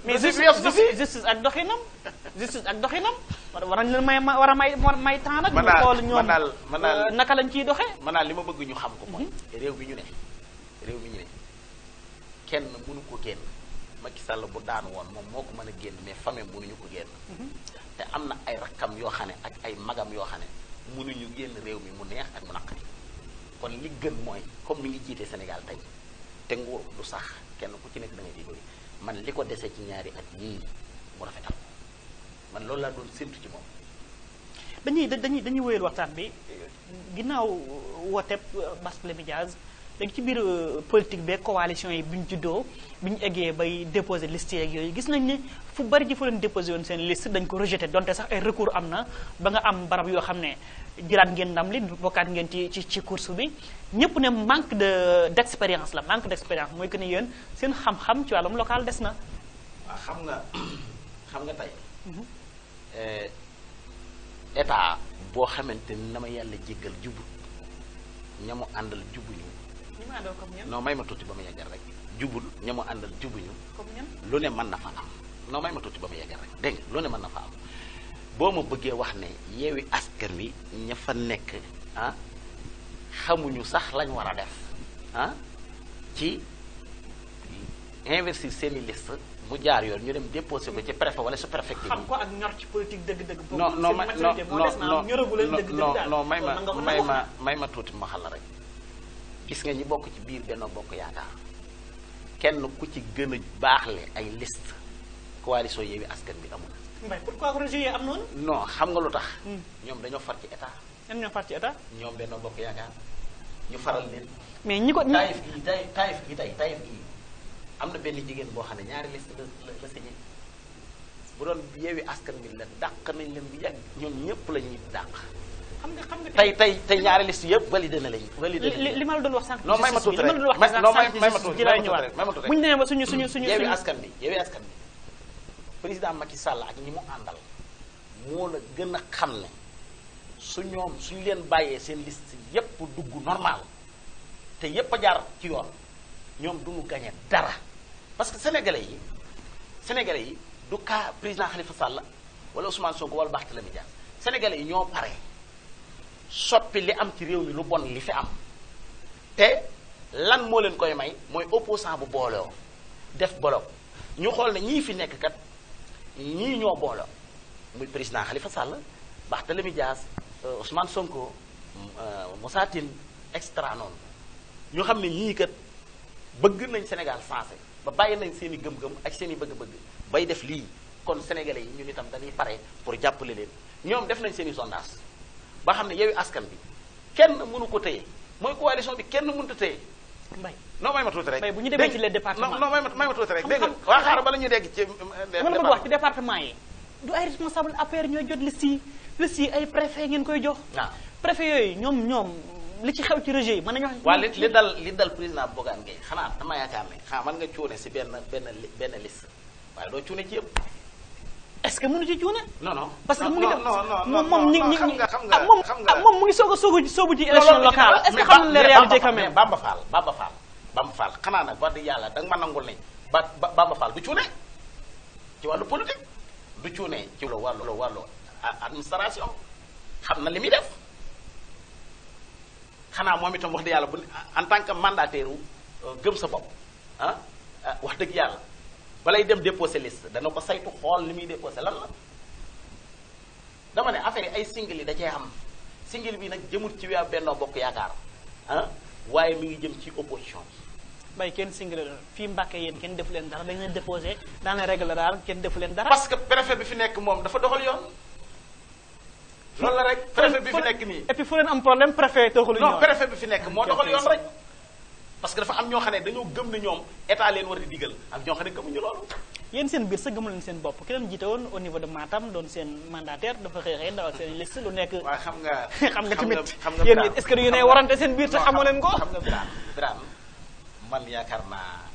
mais justice ak doxinam war nañ leen may temps nag. ñu xool ñoom naka lañ ciy doxee. man daal li ma bëgg ñu xam ko mooy. réew mi ñu ne kenn mënu ko génn Macky Sall bu daanu woon moom moo ko mën a génn mais famille mënuñu ko génn. te am na ay rakkam yoo xam ne ak ay magam yoo xam ne mënuñu génn réew mi mu neex ak mu naqari kon li gën mooy comme mi ngi jiite Sénégal tey te nguur du sax kenn ku ci nekk da ngay di bëri man li ko dese ci ñaari at yii mu rafetal man loolu laa doon séntu ci moom. dañuy wéyal waxtaan bi ginnaaw wooteeb Barthélémy Dias léegi ci biir politique beeg coalition yi bi ñu juddoo bi ñu eggee bay déposé liste yeeg yooyu gis nañ ne fu bari ji fa leen déposé woon seen liste dañ ko rejeté donte sax ay recours am na ba nga am barab yoo xam ne jëlaat ngeen ndam li bokkaat ngeen ci course bi ñëpp ne manque d'expérience la manque d'expérience mooy que ne yéen seen xam-xam ci wàllum local des na. waaw xam nga tey état boo xamante ni na ma yàlla jéggal jubut ñamu àndal jubuñu. non may ma tuuti ba mu yeggal rek jubul ñamu àndal jubuñu. lu ne mën na fa am non may ma tuuti ba mu yeggal rek dégg nga lu ne mën na fa am boo ma bëggee wax ne Yewwi Askan Wi ña fa nekk xamuñu sax lañ war a def ci investir seeni liste mu jaar yoon ñu dem déposé ko ci préfet wala su préfecture. xam ko ak ñor ci politique dëgg-dëgg. may ma tuuti ma xal la rek gis nga ñi bokk ci biir Benno Bokk Yaakaar kenn ku ci gën a baaxle ay liste coalition Yewwi Askan Wi amul. mbay pourquoi rejet am noonu. non xam nga lu tax. ñoom dañoo far ci état. ñoo far ci état. ñoom Benno Bokk Yaakaar ñu faral leen. mais ñi ko taayif gii am na benn jigéen boo xam ne ñaari liste la signé bu doon Yewwi Askan Wi la dàq nañ leen bu yàgg ñoom ñëpp la ñuy dàq. xam nga tey ñaari liste yëpp validé na lañ. li ma la doon wax sànq. non may ma tuuti rek bu ñu demee ba suñu Yewwi Askan Wi président Macky Sall ak ñi mu àndal moo la gën a xam ne suñu leen bàyyee seen liste yépp dugg normal te yépp a jaar ci yoon ñoom duñu gagné dara parce que sénégalais yi du cas président Khalifa Sall wala Ousmane Sonko wala Barthélémy Dias sénégalais yi ñoo pare soppi li am ci réew mi lu bon li fi am te lan moo leen koy may mooy opposant bu booloo def bloc ñu xool ne ñii fi nekk kat ñii ñoo booloo muy président Khalifa Sall Barthélémy Dias Ousmane Sonko Moussa Tine extra noonu ñu xam ne ñii kat bëgg nañ Sénégal sensé ba bàyyi nañ seen i gëm-gëm ak seen i bëgg-bëgg bay def lii kon sénégalais yi ñun itam dañuy pare pour jàppale leen ñoom def nañ seen i sondage ba xam ne Yewwi Askan Wi kenn mënu ko téye mooy coalition bi kenn mënut a téye. mbay non may ma tuuti rek. mbay bu ñu demee ci les départements non may ma tuuti rek dégg nga waa xaaral bala ñuy dégg ci. ma la bëgg wax ci département yi. du ay responsable APR ñooy jot liste yi ay préfet ngeen koy jox. waaw préfet yooyu ñoom li ci xew ci rejet yi mën nañu wax. waaw li dal président Bougane Gueye xanaa dama yaakaar ne mën nga cuune si benn liste waaye doo cuune ci yëpp. est-ce que mënu ci cuune. non parce que mu ngi dem moom moom mu ngi soog a soobu ci élection locale. est-ce que xam nga les réalités quand même. Bamba Fall xanaa nag wax dëgg yàlla danga ma nangul ne Bamba Fall du cuune ci wàllu politique du cuune ci wàllu administration xam na li muy def xanaa moom itam wax dëgg yàlla bu en tant que mandataire gëm sa bopp wax dëgg yàlla balay dem déposer liste dana ko saytu xool li muy déposer lan la dama ne affaire yi ay single yi da cee am single bi nag jëmul ci waa Benno Bokk Yaakaar waaye mi ngi jëm ci opposition bay kenn single la fii Mbàkke yéen kenn defu leen dara dañ leen déposé dans les règles daal kenn defu leen dara. parce que préfet bi fi nekk moom dafa doxal yoon. loolu la rek préfet bi fi nekk nii. et puis fu leen am problème préfet doxalu yoon. non préfet bi fi nekk moo doxal yoon rek. parce que dafa am ñoo xam ne dañoo gëm ne ñoom état leen war di digal ak ñoo xam ne gëmuñu loolu. yéen seen biir sax gëmul leen seen bopp ki leen jiite woon au niveau de Matam doon seen mandataire dafa xëy dawal seen liste lu nekk. waaw xam nga tamit yéen est-ce que yéen ay warante seen biir te xamoo leen ko. xam nga Birame man yaakaar naa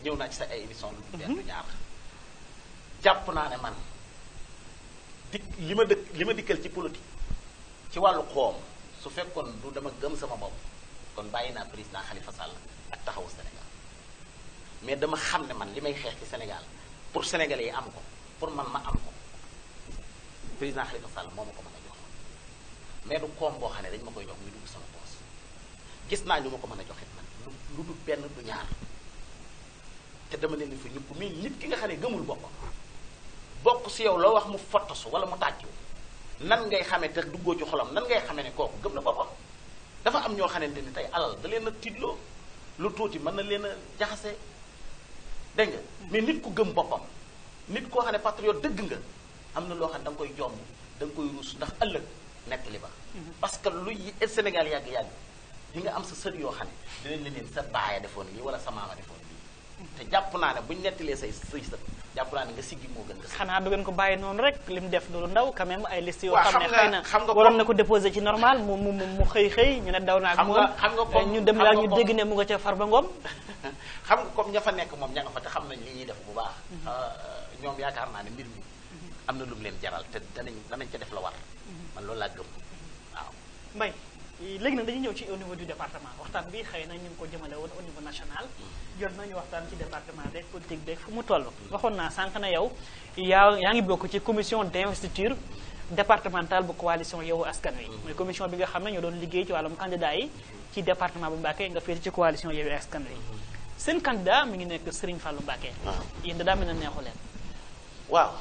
ñëw naa ci sa ay émission lu benn ñaar jàpp naa ne man li ma dikkal ci politique ci wàllu xoom su fekkoon du dama gëm sama bopp kon bàyyi naa président Khalifa Sall ak taxawu Sénégal mais dama xam ne man li may xeex ci Sénégal pour sénégalais yi am ko pour man ma am ko président Khalifa Sall moo ma ko mën a jox mais du koom boo xam ne dañ ma koy jox muy dugg sama poos gis naa ñu ma ko mën a joxe man lu du benn du ñaar te dama ne ni fi ñëpp mais nit ki nga xam ne gëmul boppam bokk si yow loo wax mu fottasu wala mu tàccu nan ngay xamee te duggoo ci xolam nan ngay xamee ne kooku gëm na boppam dafa am ñoo xamante ni tey alal da leen a tiitloo lu tuuti mën na leen a jaxase dégg nga mais nit ku gëm boppam nit koo xam ne patriote dëgg nga am na loo xam ne da nga koy jomb da nga koy ruus ndax ëllëg nekk li ba parce que lu Sénégal yàgg-yàgg di nga am sa sët yoo xam ne dinañ leen sa baaya defoon lii wala sa maama defoon lii te jàpp naa ne buñu nettalee say sët jàpp naa ne nga siggi moo gën nga xanaa du ngeen ko bàyyi noonu rek li mu def lu ndaw quand même ay liste yoo xam ne xëy na waroon na ko déposé ci normal mu xëy ñu ne daw naa ak moom xam nga comme ñu dem daal ñu dégg ne mu nga ca Farba Ngom xam nga comme ña fa nekk moom ña nga fa te xam nañ li ñuy def bu baax ñoom yaakaar naa ne mbir mi am na lu mu leen jaral te danañ ca def la war man loolu laa gëm waaw Mbaye léegi nag dañuy ñëw ci au niveau du département waxtaan bi xëy na ñu ngi ko jëmale woon au niveau national jot nañu waxtaan ci département beeg politique beeg fu mu toll waxoon naa sànq na yow yaa ngi bokk ci commission d'investiture départementale bu coalition Yewwi Askan Wi mooy commission bi nga xam ne ñoo doon liggéey ci wàllum candidat yi ci département bu Mbacké nga féete ci coalition Yewwi Askan Wi seen candidat mi ngi nekk Serigne Fallou Mbacké yéen da daa mel ne neexu leen waaw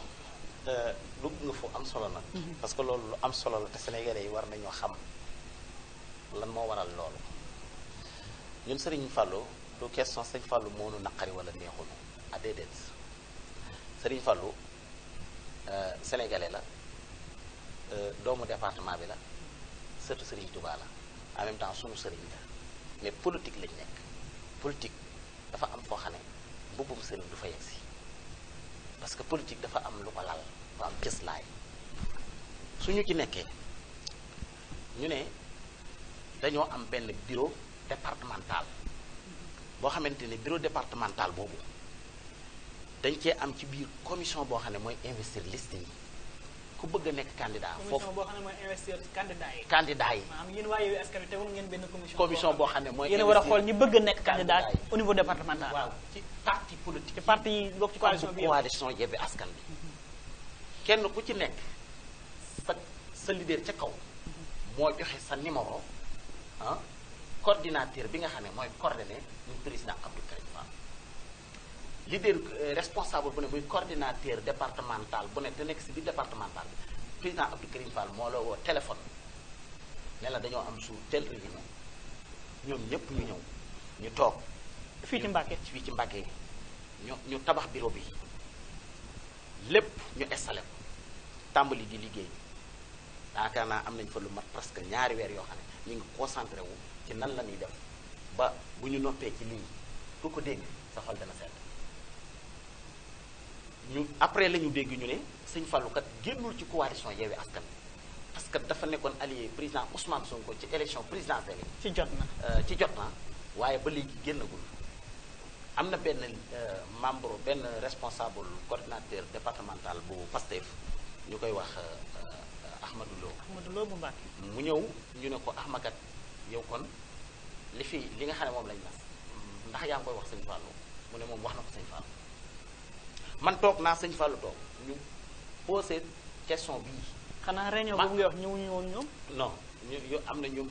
dugg nga fu am solo nag parce que loolu lu am solo la te Sénégalais yi war nañoo xam lan moo waral loolu ñun Serigne Fallou du question Serigne Fallou moo nu naqari wala neexul ah déedéet Serigne Fallou sénégalais la doomu département bi la surtout Serigne Touba la en même temps sunu Serigne la mais politique lañ nekk politique dafa am foo xam ne mbubbum Serigne du fa yegg si parce que politique dafa am lu ko lal dafa am cëslaay suñu ci nekkee ñu ne dañoo am benn bureau départemental boo xamante ne bureau départemental boobu dañ cee am ci biir commission boo xam ne mooy investir liste yi ku bëgg a nekk candidat foofu commission boo xam ne mooy investir candidat yi candidat yi maanaam yéen waa Yewwi Askan Wi teewul ngeen benn commission boo xam ne mooy yéen a war a xool ñi bëgg a nekk candidat au niveau départemental waaw ci parti politique ci parti yi bokk ci coalition bi coalition Yewwi Askan Wi kenn ku ci nekk sa leader ca kaw moo joxe sa numéro coordinateur bi nga xam ne mooy coordonné muy président Abdou Karim Fall leader responsable bu ne muy coordinateur départemental bu ne te nekk si biir départemental bi président Abdou Karim Fall moo la woo téléphone ne la dañoo am jour tel réunion ñoom ñëpp ñu ñëw ñu toog fii ci Mbacké ñu tabax bureau bi lépp ñu installé ko tàmbali di liggéey yaakaar naa am nañ fa lu mat presque ñaari weer yoo xam ne ñu ngi concentré wu ci nan la ñuy def ba bu ñu noppee ci lii ku ko dégg sa xol dana sedd ñu après la ñu dégg ñu ne sëñ Fallou kat génnul ci coalition Yewwi Askan Wi parce que dafa nekkoon allié président Ousmane Sonko ci élection présidentielle ci jot na waaye ba léegi génnagul am na benn membre benn responsable coordinateur départemental bu Pastef ñu koy wax Ahmadou Lo bu Mbacké mu ñëw ñu ne ko Ahmakat yow kon li nga xam ne moom lañ nas ndax yaa ngi koy wax sëñ Fallou mu ne moom wax na ko sëñ Fallou man toog naa sëñ Fallou toog ñu posé question bii. xanaa réunion boobu ngay wax ñëwuñu woon ñoom. non ñu am na ñoom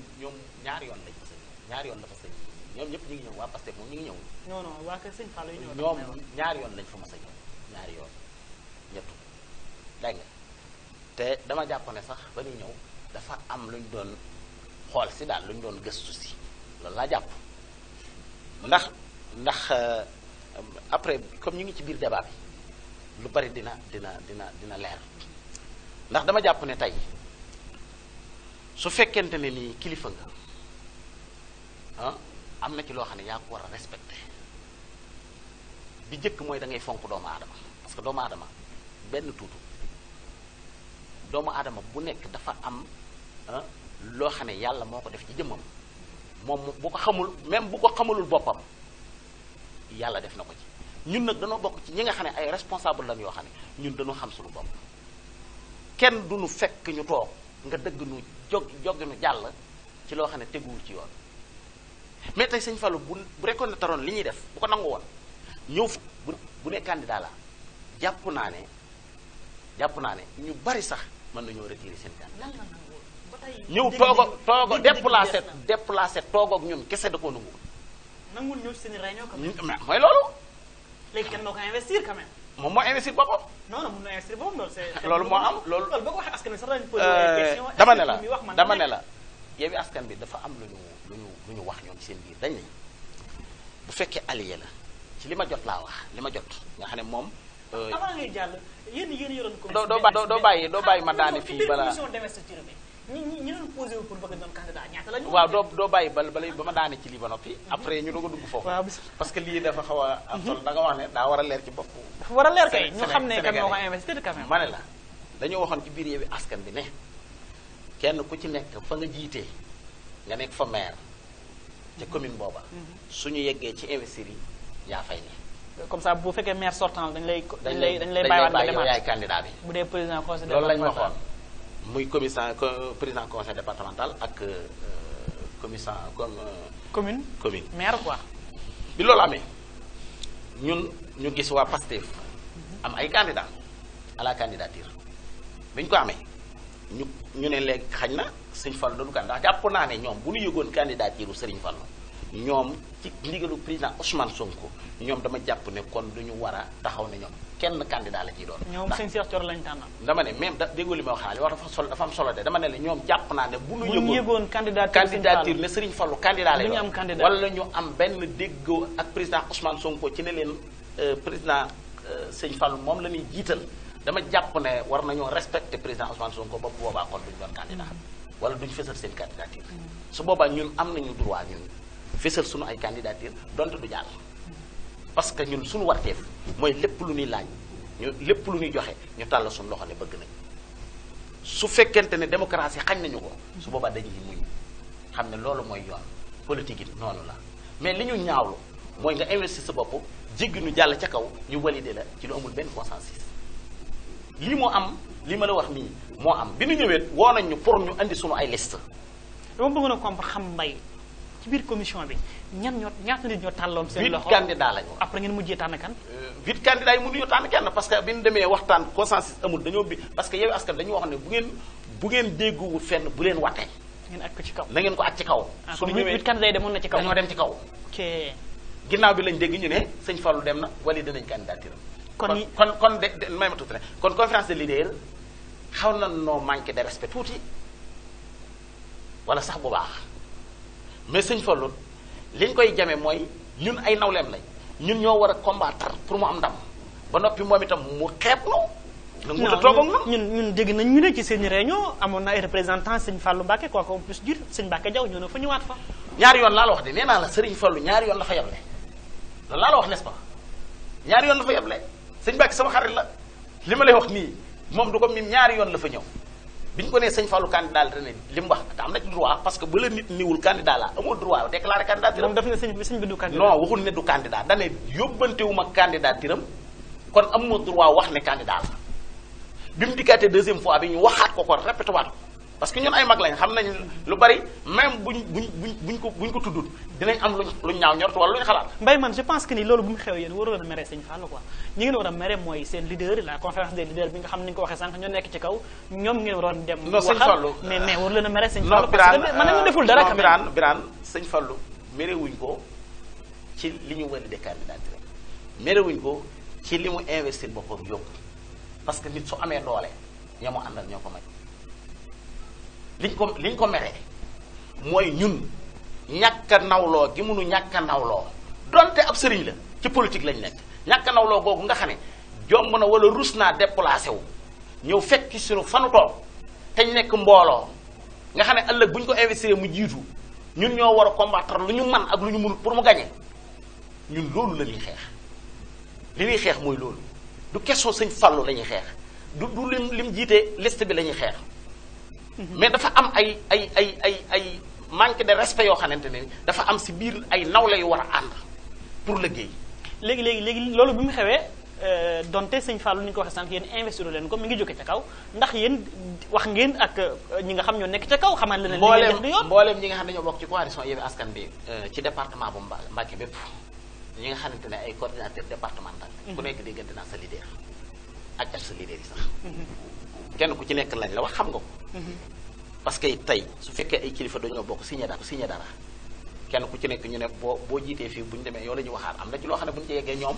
ñaari yoon lañ fa sëñ ñaari yoon la fa sëñ ñoom ñëpp ñu ngi ñëw waa Pastef moom ñu ngi ñëw. non non waa kër sëñ Fallou yi ñëw. ñoom ñaari yoon lañ fa mas a ñëw ñaari yoon ñettu dégg nga te dama jàpp ne sax ba ñuy ñëw dafa am lu ñu doon xool si daal lu ñu doon gëstu si loolu laa jàpp ndax après comme ñu ngi ci biir débat bi lu bari dina leer ndax dama jàpp ne tey su fekkente ne nii kilifa nga am na ci loo xam ne yaa ko war a respecté bi njëkk mooy da ngay fonk doomu aadama parce que doomu aadama benn tuutu doomu aadama bu nekk dafa am loo xam ne yàlla moo ko def ci jëmmam moom bu ko xamul même bu ko xamalul boppam yàlla def na ko ci ñun nag dañoo bokk ci ñi nga xam ne ay responsable lañ yoo xam ne ñun dañoo xam suñu bopp kenn du nu fekk ñu toog nga dëgg nu jog nu jàll ci loo xam ne teguwul ci yoon mais tey sëñ Fallou bu reconnaître li ñuy def bu ko nangu woon ñëw bu ne candidat la jàpp naa ne ñu bari sax mën nañoo retirer seen candidat ñëw toogo déplacé toog ak ñun kese da koo nangu nangul ñëw seen réunion quand même mooy loolu léegi kenn moo ko investir quand même moom moo investir boppam non mun na investir boppam loolu c'est loolu moo am loolu boo ko waxee askan bi sax dañu posé ay question dama ne la Yewwi Askan bi dafa am lu ñu wax ñoom seen biir dañ ne bu fekkee allié la ci li ma jot laa wax li ma jot nga xam ne moom avant ngay jàll yéen yoroon doo bàyyi ma daane fii balaa ñi doon posé wu pour bëgg doon candidat ñaata la ñu waaw doo bàyyi ba ma daane ci lii ba noppi après ñu doog a dugg foofu parce que lii dafa xaw a am solo da nga wax ne daa war a leer ci bopp dafa war a leer kay ñu xam ne kan moo ko investir quand même ma ne la dañoo waxoon ci biir Yewwi Askan bi ne kenn ku ci nekk fa nga jiitee nga nekk fa maire ca commune booba suñu yeggee ci investir yi yaa fay ne comme ça bu fekkee maire sortant dañ lay bàyyiwaat nga demaat yaay candidat bi bu dee président conseil loolu lañ waxoon muy président conseil départemental ak commune maire quoi bi loolu amee ñu gis waa Pastef am ay candidats à la candidature bi ñu ko amee ñu ne léegi xañ na sëñ Fallou doonu ndax jàpp naa ne ñoom bu ñu yëgoon candidature Serigne Fallou ñoom ci ndigalu président Ousmane Sonko ñoom dama jàpp ne kon du ñu war a taxaw ne ñoom kenn candidat la ciy doon. ñoom sëñ Cheikh Thioro lañ tànnal. dama ne même déggoo li ma wax li wax dafa am solo de dama ne la ñoom jàpp naa ne bu ñu yëgoon candidature ne Serigne Fallou candidat lay doon wala ñu am benn déggoo ak président Ousmane Sonko ci ne leen président sëñ Fallou moom la ñuy jiital dama jàpp ne war nañoo respecter président Ousmane Sonko ba boobaa kon duñu doon candidat wala duñu fësal seen candidature su boobaa ñun am nañu droit ñun fësal suñu ay candidature donte du jàll parce que ñun suñu warteef mooy lépp lu ñuy laaj lépp lu ñuy joxe ñu tàll suñu loxo ne bëgg nañ su fekkente ne démocratie xañ nañu ko su boobaa dañuy muñ xam ne loolu mooy yoon politique it noonu la mais li ñu ñaawlu mooy nga investir sa bopp jéggi ñu jàll ca kaw ñu valider la ci lu amul benn consensus lii moo am li ma la wax nii moo am bi ñu ñëwee woo nañ ñu pour ñu andi suñu ay liste dama bëggoon a comprendre xam mbay ci biir commission bi ñaata nit ñoo tàlloon seen loxo 8 candidats lañu après ngeen mujjee tànn kan 8 candidats yi mënuñu tànn kenn parce que bi ñu demee waxtaan consensus amul dañoo bi parce que Yewwi Askan dañu wax ne bu ngeen dégguwul fenn bu leen watee ngeen aj ko ci kaw na ngeen ko aj ci kaw suñu ñëwee 8 candidats yi demoon na ci kaw dañoo dem ci kaw ok ginnaaw bi lañ dégg ñu ne sëñ Fallou dem na wala dinañ candidature kon de may ma tuuti rek kon conférence de leader xaw na noo manqué de respect tuuti wala sax bu baax mais sëñ Fallou liñ koy jame mooy ñun ay nawleem lañ ñun ñoo war a combattre pour mu am ndam ba noppi moom itam mu xeeb no na mu ta toog ak ñun dégg nañ ñu ne ci seen réunion amoon na ay représentants sëñ Fallou Mbacké quoi qu'on puisse dire sëñ Mbacké Diaw ñoo na fa ñëwaat fa ñaari yoon laa la wax de nee naa la sëriñ Fallou ñaari yoon la fa yeble loolu laa la wax n'est-ce pas ñaari yoon la fa yeble sëñ Mbacké sama xarit la li ma lay wax nii moom du ko mim ñaari yoon la fa ñëw bi ñu ko nee sëñ Fallou candidat la ne li mu wax te am na ci droit parce que bu la nit niwul candidat la amul droit déclarer candidature moom daf ne sëñ bi du candidat non waxul ne du candidat da ne yóbbantewuma candidature am kon amuma droit wax ne candidat la bi mu dikkaatee deuxième fois bi ñu waxaat ko répété waat ko parce que ñun ay mag lañ xam nañ lu bari même buñ ko tuddul dinañ am luñ ñaaw ñort wala luñ xalaat. Mbaye man je pense que ni loolu bu mu xew yéen waroon a mere Sëñ Fallou quoi ñi ngeen war a mere mooy seen leader la conférence des leaders bi nga xam ni nga ko waxee sànq ñoo nekk ci kaw ñoom ngeen waroon dem. non Sëñ Fallou mais waru leen a mere Sëñ Fallou parce que man nañu deful dara. Birane Sëñ Fallou merewuñ ko ci li ñu validé candidature merewuñ ko ci li mu investir boppam yóbbu parce que nit su amee doole ña mu àndal ñoo ko may liñ ko meree mooy ñun ñàkk a nawloo gi munu ñàkk a nawloo donte ab sëriñ la ci politique lañ nekk ñàkk a nawloo googu nga xam ne jomb na wala rus naa déplacé wu ñëw fekk suñu fanu toog te ñu nekk mbooloo nga xam ne ëllëg bu ñu ko investir mu jiitu ñun ñoo war a combattre lu ñu man ak lu ñu mënul pour mu gagner ñun loolu la ñuy xeex li ñuy xeex mooy loolu du question Sëñ Fallou la ñuy xeex du lim jiite liste bi la ñuy xeex mais dafa am ay manque de respect yoo xamante ne dafa am si biir ay nawle yu war a ànd pour liggéey. léegi loolu bi mu xewee donte Sëñ Fallou ni ñu ko waxee sànq yéen investir leen ko mi ngi jóge ca kaw ndax yéen wax ngeen ak ñi nga xam ñoo nekk ca kaw xamal leen li ngeen def du yoon. mbooleem ñi nga xam ne ñoo bokk ci coalition Yewwi Askan Wi ci département bu Mbacké bépp ñi nga xamante ne ay coordinateur départemental ku nekk déggante naa sa leader ak sa leader yi sax kenn ku ci nekk lañ la wax xam nga ko parce que tey su fekkee ay kilifa dañoo bokk signé dara kenn ku ci nekk ñu ne boo jiitee fii bu ñu demee yow la ñu waxaat am na ci loo xam ne bu ñu ci yeggee ñoom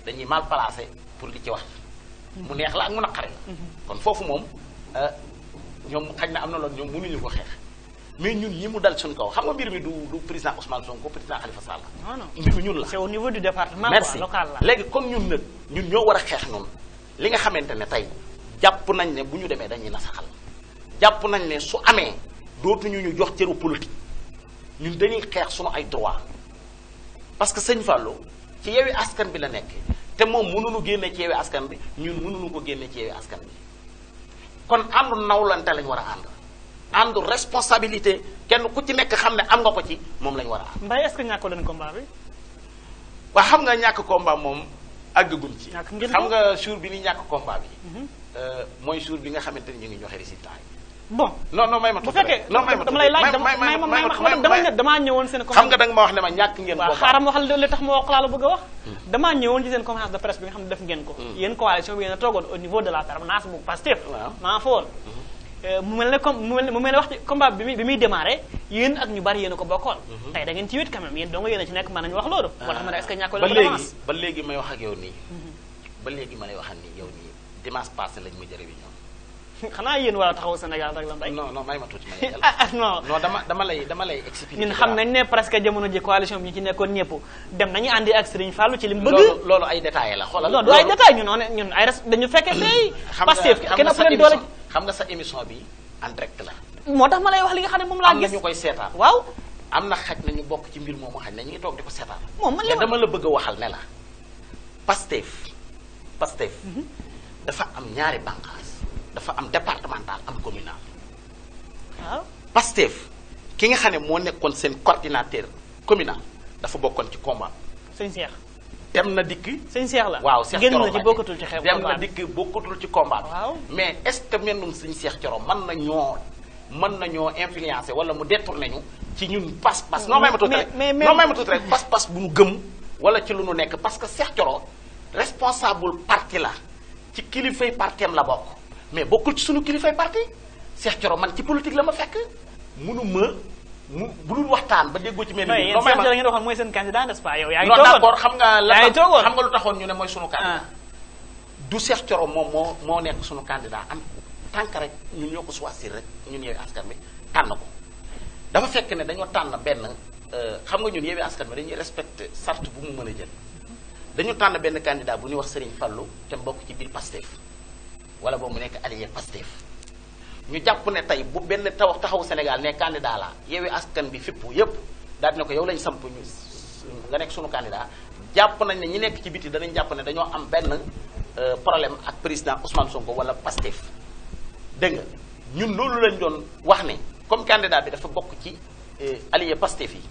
dañuy mal placé pour di ci wax mu neex la ak mu naqari la kon foofu moom ñoom xañ na am na loolu ñoom mënuñu ko xeex mais ñun ñi mu dal suñ kaw xam nga mbir mi du président Ousmane Sonko président Khalifa Sall mbir mi ñun la c'est au niveau du département merci local la léegi comme ñun ñoo war a xeex noonu li nga xamante ne tey jàpp nañ ne bu ñu demee dañuy nasaxal jàpp nañ ne su amee dootuñu ñu jox cëru politique ñun dañuy xeex suñu ay droit parce que Sëñ Fallou ci Yewwi Askan bi la nekk te moom mënuñu génne ci Yewwi Askan bi ñun mënuñu ko génne ci Yewwi Askan bi kon àndu nawlante lañ war a àndu responsabilité kenn ku ci nekk xam ne am nga ko ci moom lañ war a ànd. Mbaye est-ce que ñàkkoo leen combat bi. waaw xam nga ñàkk combat moom àggaguñ ci. xam nga jour bi ni ñàkk combat bi. mooy jour bi nga xamante ni ñu ngi joxe résultat yi. bon non may ma tuuti rek non may ma dama lay laaj damaa ñëwoon seen. xam nga da nga ma wax ne ma ñàkk ngeen. waaw xaaral ma wax li tax ma wax laa la bëgg a wax. damaa ñëwoon ci seen conférence de presse bi nga xam ne def ngeen ko. yéen coalition bi yéen a toogoon au niveau de la permanence bu Pastef. waaw maa fa woon. mu mel ne wax ci combat bi muy démarré yéen ak ñu bari yéen a ko bokkoon. tey da ngeen ci wét quand même yéen dong yéen a ci nekk mën nañu wax loolu. moo tax ma ne est-ce que ñàkkoo leen avance ba léegi may wax ak yow nii. ba léegi ma lay wax ak nii yow nii dimanche passé lañ mujj a réunion. xanaa yéen war a taxaw Sénégal rek la Mbaye. non may ma tuuti ma yegal. non dama lay expliquer. ñun xam nañ ne presque jamono ji coalition bi ñu ci nekkoon ñëpp dem nañu àndi ak Serigne Fallou ci li mu bëgg. loolu ay détails la xoolal. non du ay détails ñun ay dañu fekkee tey. Pastef kenn ëpp leen doole. xam nga sa émission bi en direct la. moo tax ma lay wax li nga xam ne moom laa gis. am na ñu koy seetaan. waaw. am na xaj na ñu bokk ci mbir moomu xaj na ñu ngi toog di ko seetaan. moom man dama la bëgg a waxal ne la Pastef dafa am ñaari bànqaas dafa am départemental am communal. waaw Pastef ki nga xam ne moo nekkoon seen coordinateur communal dafa bokkoon ci combat. sëñ Cheikh. dem na dikk. sëñ Cheikh la waaw Cheikh Thioro génn na ci bokkatul ci xeex dem na dikk bokkatul ci combat bi. waaw mais est-ce que mennum sëñ Cheikh Thioro mën nañoo influencer wala mu détourné ñu ci ñun pas-pas. non may ma tuuti rek non may ma tuuti rek pas-pas bu ñu gëm wala ci lu ñu nekk parce que Cheikh Thioro responsable parti la ci kilifay partem la bokk mais bokkul ci suñu kilifay parti Cheikh Thioro man ci politique la ma fekk munu ma mu bu dul waxtaan ba déggoo ci mel ni. non mais Cheikh Thioro ngeen waxoon mooy seen candidat n'est-ce pas yow yaa ngi non toogoon d'accord xam nga la toogoon xam nga lu taxoon ñu ne mooy sunu candidat du Cheikh Thioro moom moo nekk sunu candidat am tànk rek ñun ñoo ko choisir rek ñun Yewwi Askan Wi tànn ko dafa fekk ne dañoo tànn benn xam nga ñun Yewwi Askan Wi dañuy respecté charte bu mu mën a jël dañu tànn benn candidat bu ñuy wax Serigne Fallou te mbokk ci biir Pastef wala boobu mu nekk allié Pastef ñu jàpp ne tey bu benn taxawu Sénégal ne candidat la Yewwi Askan Wi fépp yépp daal dina ko yow lañ samp ñu nga nekk sunu candidat jàpp nañ ne ñi nekk ci biti danañ jàpp ne dañoo am benn problème ak président Ousmane Sonko wala Pastef dégg nga ñun loolu lañ doon wax ne comme candidat bi dafa bokk ci allié Pastef yi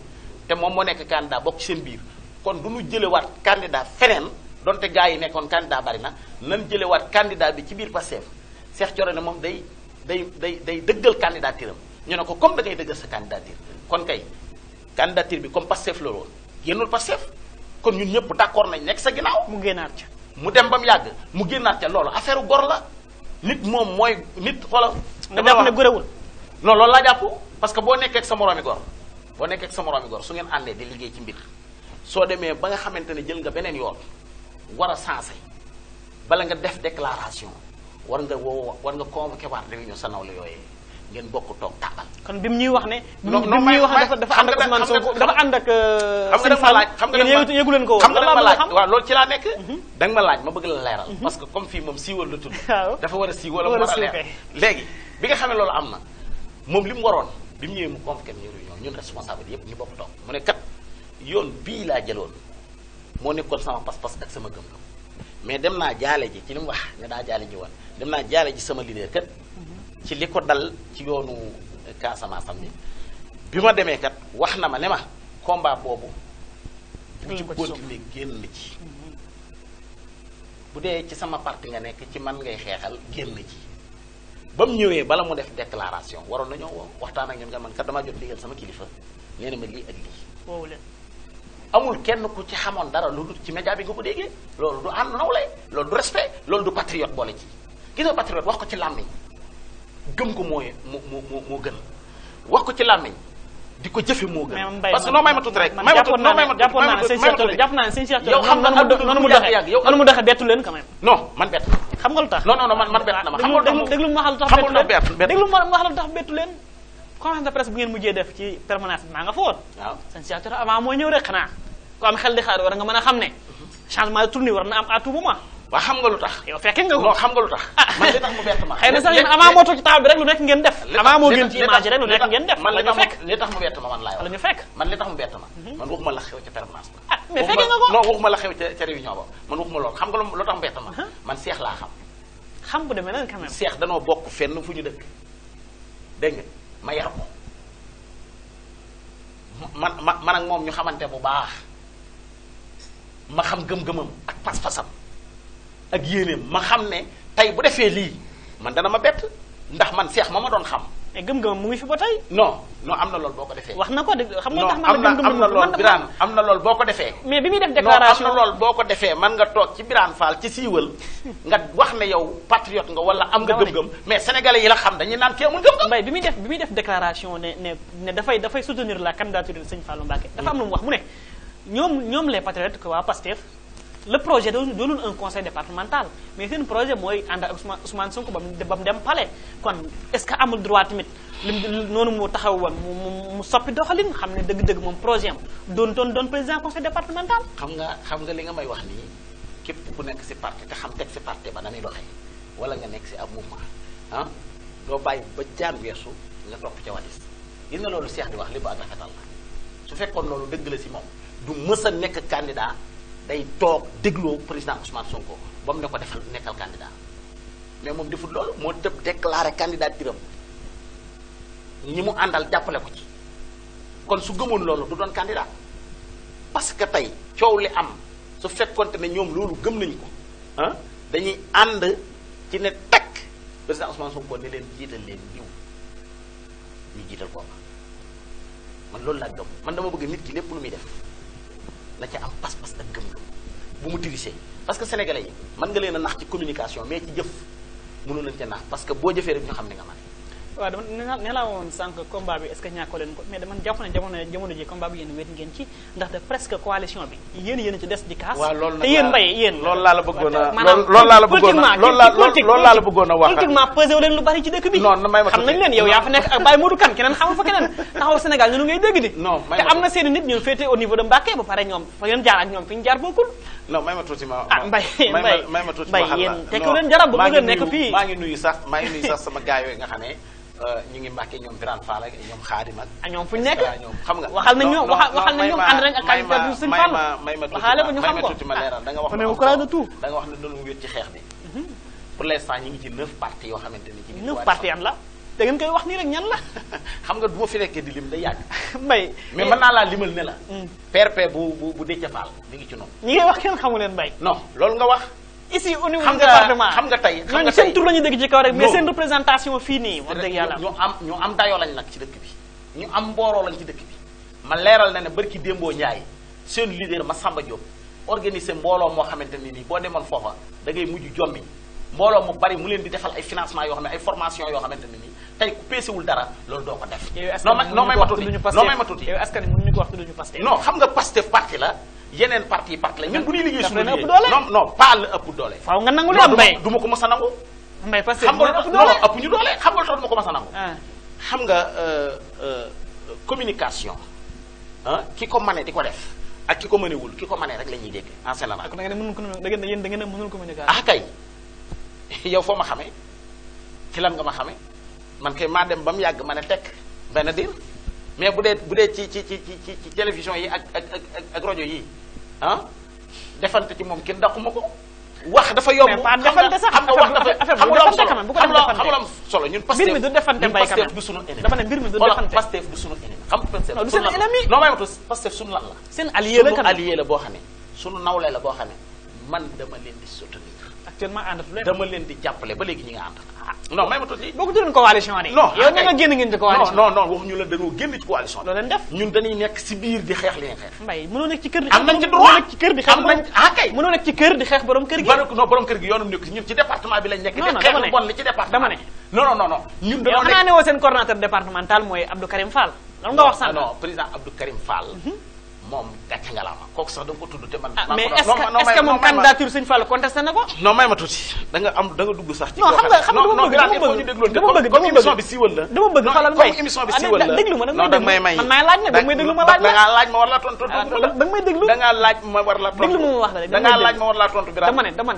te moom moo nekk candidat bokk ci seen biir kon du ñu jëlewaat candidat feneen donte gars yi nekkoon candidat bari na nan jëlewaat candidat bi ci biir Pastef Cheikh Thioro ne moom day day dëggal candidature am ñu ne ko comme da ngay dëggal sa candidature kon kay candidature bi comme Pastef la woon génnul Pastef kon ñun ñëpp d'accord nañ nekk sa ginnaaw. mu génnaat ca. mu dem ba mu yàgg mu génnaat ca loolu affaire gor la nit moom mooy nit xoolal. nga jàpp ne gorewul. non loolu laa jàpp parce que boo nekkee ak sa moroomi gor su ngeen àndee di liggéey ci mbir soo demee ba nga xamante ne jël nga beneen yoon war a sensé bala nga def déclaration war nga convoqué waat réunion sa nawle yooyee ngeen bokk toog tàmbal. kon bi mu ñuy wax ne. non bi mu ñuy wax dafa ànd ak Ousmane Sonko dafa ànd ak. xam nga laaj xam nga yëgu leen ko woon. xam nga ma laaj waaw loolu ci laa nekk. da nga ma laaj ma bëgg la leeral. parce que comme fii moom siiwal la tudd. waaw dafa war a siiwal wala mu war a leer léegi bi nga xam ne loolu am na moom li mu waroon bi mu ñëwee mu convoqué ñu réunion ñun responsable yëpp ñu bokk toog mu ne kat yoon bii laa jëloon moo nekkoon sama pas-pas ak sama gëm-gëm mais dem naa jaale ji ci li mu wax ne daa jaale ji woon dem naa jaale ji sama leader kat ci li ko dal ci yoonu Casamance am bi ma demee kat wax na ma ne ma combat boobu bu ci continuer génn ci bu dee ci sama parti nga nekk ci man ngay xeexal génn ci ba mu ñëwee bala mu def déclaration waroon nañoo woo waxtaan ak ñun nga man kat damaa jot digal sama kilifa nee na ma lii ak lii woowu leen amul kenn ku ci xamoon dara lu dul ci média bi nga ko déggee loolu du ànd nawle loolu du respect loolu du patriote boole ci gis nga patriote wax ko ci làmmiñ gëm ko moo gën wax ko ci làmmiñ di ko jëfe moo gën parce que noo may ma tuuti rek may ma tuuti jàppoon naa ne sëñ Cheikh yow xam nga noonu mu doxee bettu leen quand même non man bett xam nga lu tax non man bett na ma xam nga déglu ma wax lu tax bettu leen conférence de presse bu ngeen mujjee def ci permanence bi maa nga fa woon waaw sëñ Cheikh Thioro avant moo ñëw rek xanaa ko am xel di xaar war nga mën a xam ne changement de tournée war na am à tout moment waaw xam nga lu tax yow fekke nga ko non xam nga lu tax man li tax mu bett ma xëy na sax yéen avant moo toog ci table bi rek lu nekk ngeen def avant moo gën ci image rek lu nekk ngeen def man la ñu fekk li tax mu bett ma man laay wax la ñu fekk man li tax mu bett ma man waxuma la xew ca permanence ba ah mais fekke nga ko non waxuma la xew ca réunion ba man waxuma loolu xam nga lu tax mu bett ma man Cheikh laa xam bu demee nan quand même Cheikh danoo bokk fenn fu ñu dëkk dégg nga ma yar ko man ak moom ñu xamante bu baax ma xam gëm-gëmam ak pas-pasam ak yéeneem ma xam ne tey bu defee lii man dana ma bett ndax man Cheikh ma doon xam. mais gëm-gëmam mu ngi fi ba tey. non am na loolu boo ko defee. wax na ko de xam nga tax am na loolu Birane am na loolu boo ko defee. mais bi muy def déclaration non am na loolu boo ko defee man nga toog ci Birane Fall ci siiwal nga wax ne yow patriote nga wala am nga gëm-gëm mais sénégalais yi la xam dañuy naan kii amul gëm-gëm. mbay bi muy def déclaration ne dafay soutenir la candidature de Sëñ Fallou Mbacké. dafa am lu mu wax mu ne ñoom les patriotes que waa Pastef le projet doonul un conseil départemental mais seen projet mooy ànd ak Ousmane Sonko ba mu dem palais kon est-ce que amul droit tamit noonu mu taxaw woon mu soppi doxalin xam ne dëgg-dëgg moom projet am doon président conseil départemental. xam nga li nga may wax nii képp ku nekk si parti te xam teg si parti ba na muy doxee wala nga nekk si ab mouvement doo bàyyi ba jaan weesu nga topp ca wadis gis nga loolu Cheikh di wax li ba ak rafetal la su fekkoon loolu dëgg la si moom du mës a nekk candidat. day toog dégloo président Ousmane Sonko ba mu ne ko defal nekkal candidat mais moom defut loolu moo tëb déclaré candidature am ñi mu àndal jàppale ko ci kon su gëmoon loolu du doon candidat parce que tey coow li am su fekkonte ne ñoom loolu gëm nañu ko dañuy ànd ci ne takk président Ousmane Sonko ne leen jiital leen diw ñu jiital kooka man loolu laa gëm man dama bëgg nit ki lépp lu muy def la ca am pas-pas ak gëm-gëm bu mu dirigé parce que sénégalais yi mën nga leen a nax ci communication mais ci jëf mënu leen ca nax parce que boo jëfee rek ñu xam ne nga man waaw dama nee laa woon sànq combat bi est-ce que ñàkkoo leen ko mais dama jàpp ne jamono ji combat bi yéen wéet ngeen ci ndaxte presque coalition bi yéen ci des di kaas. waaw loolu te yéen mbay yéen. loolu laa la bëggoon a loolu laa la bëggoon a wax politiquement pesé wu leen lu bari ci dëkk bi. non may ma xam nañ leen yow yaa fa nekk ak Baye Modou Kane keneen xamul fa keneen taxaw Sénégal ñu ngay dégg di. non te am na seen nit ñu féete au niveau de Mbacké ba pare ñoom fa ngeen jaar ak ñoom fi ñu jaar bokkul. non may ma tuuti ma may ma tuuti mbay yéen tekkiwu leen jarab ba ngeen nekk fii. maa ngi nuyu sax sama gaay yooyu nga xam ne ñu ngi Mbàkke ñoom Birane Fall ak ñoom Xaadim ak ñoom fu ñu nekk xam nga waxal nañ ñoom ànd nañ ak candidat du Sëñ Fall waxaale ko ñu xam ko tuuti ma leeral da nga wax da nga wax ne doonu wéet ci xeex bi pour l'instant ñu ngi ci 9 partis yoo xamante ni ci 9 partis am la da ngeen koy wax nii rek ñan la xam nga du ma fi nekkee di lim day yàgg mbay mais mën naa laa limal ne la PRP bu Déthié Fall mi ngi ci noonu ñi ngay wax kenn xamu leen mbay non loolu nga wax ici au niveau du département xam nga tey ñooñu seen tur la ñu dégg ci kaw rek mais seen représentation fii nii wax dëgg yàlla ñu am dayoo lañ nag ci dëkk bi ñu am mbooloo lañ ci dëkk bi ma leeral na ne barki démboo Njaay seen leader Massamba Diop organisé mbooloo moo xamante ne nii boo demoon foofa da ngay mujj jommi mbooloo mu bari mu leen di defal ay financement yoo xam ne ay formation yoo xamante ne nii tey ku peesewul dara loolu doo ko def non may ma tuuti yow askan wi mënuñu ko wax tudduñu Pastef non xam nga Pastef parti la yeneen parti la ñun bu ñuy liggéey suñu liggéey non pas la ëpp doole faaw nga nangu la mbay du ma ko mës a nangu mbay Pastef xam nga non ëpp ñu doole xam nga lu tax du ma ko mës a nangu xam nga communication ki ko mane di ko def ak ki ko mënewul ki ko mane rek la ñuy dégg en général da ngeen a mënul communication ah kay yow foo ma xamee ci lan nga ma xamee man kay maa dem ba mu yàgg ma ne tekk benn diir mais bu dee ci télévision yi ak rajo yi defante ci moom kenn daquma ko wax dafa yomb mais defante sax xam nga wax dafa xam nga defante quand même bu ko defante xam nga solo ñun Pastef mbir mi du defante mbay quand même du sunu ennemi dafa ne mbir mi du defante Pastef du sunu ennemi xam nga Pastef du seen ennemi non may matu Pastef sunu lan la seen allié la sunu allié la boo xam ne sunu nawle la boo xam ne man dama leen di soutenir actuellement àndatu leen dama leen di jàppale ba léegi ñi nga ànd non may ma tuuti boo ko tuddoon coalition de non yow nga génn ngeen ci coalition non waxuñu la dañoo génn ci coalition loolu leen def ñun dañuy nekk si biir di xeex li ñuy xeex mbay mënoo nekk ci kër di am nañ ci droit nekk ci kër di xeex kay mënoo nekk ci kër di xeex borom kër gi non borom kër gi yoonum nekk ñun ci département bi lañ nekk di xeex lu bon li ci département dama ne non ñun yow xanaa ne woo seen coordonnateur départemental mooy Abdou Karim Fall lan nga wax sànq non président Abdou Karim Fall moom gàcce nga la ma kooku sax da nga ko tudd te man mais est-ce que moom candidature Sëñ Fall contesté na ko non may ma tuuti da nga dugg sax ci non xam nga dama bëgg comme émission bi siiwal la dama bëgg xoolal mbay comme émission bi siiwal la déglu ma non da nga may may man maay laaj ne da nga may déglu ma laaj la da ngaa laaj ma war la tontu da nga may déglu da ngaa laaj ma war la tontu déglu ma wax la rek da ngaa laaj ma war la tontu bi dama ne dama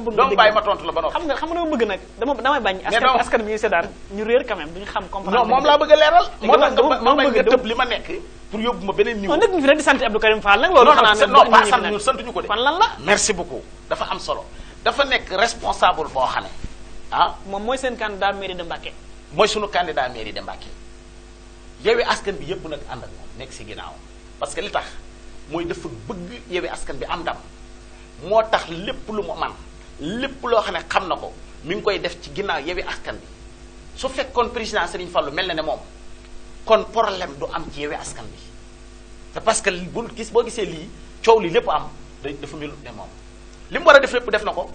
bëgg donc bàyyi ma tontu la ba noppi xam nga dama bëgg nag damay bañ askan bi ñuy seetaan ñu réer quand même duñu xam comprendre non moom laa bëgg a leeral moo tax ma bañ nga tëb li ma nekk pour yóbbu ma beneen niveau non nekk ñu fi rek di sant Abdou Karim Fall nag loolu xanaa non pas sant ñu sant ñu ko de fan lan la merci beaucoup dafa am solo dafa nekk responsable boo xam ne moom mooy seen candidat mairie de Mbacké mooy sunu candidat mairie de Mbacké Yewwi Askan bi yëpp nag ànd ak moom nekk si ginnaaw parce que li tax mooy dafa bëgg Yewwi Askan bi am ndam moo tax lépp lu mu man lépp loo xam ne xam na ko mi ngi koy def ci ginnaaw Yewwi Askan bi su fekkoon président Serigne Fallou mel na ne moom kon problème du am ci Yewwi Askan bi te parce que boo gisee lii coow li lépp am dafa melut ne moom li mu war a def lépp def na ko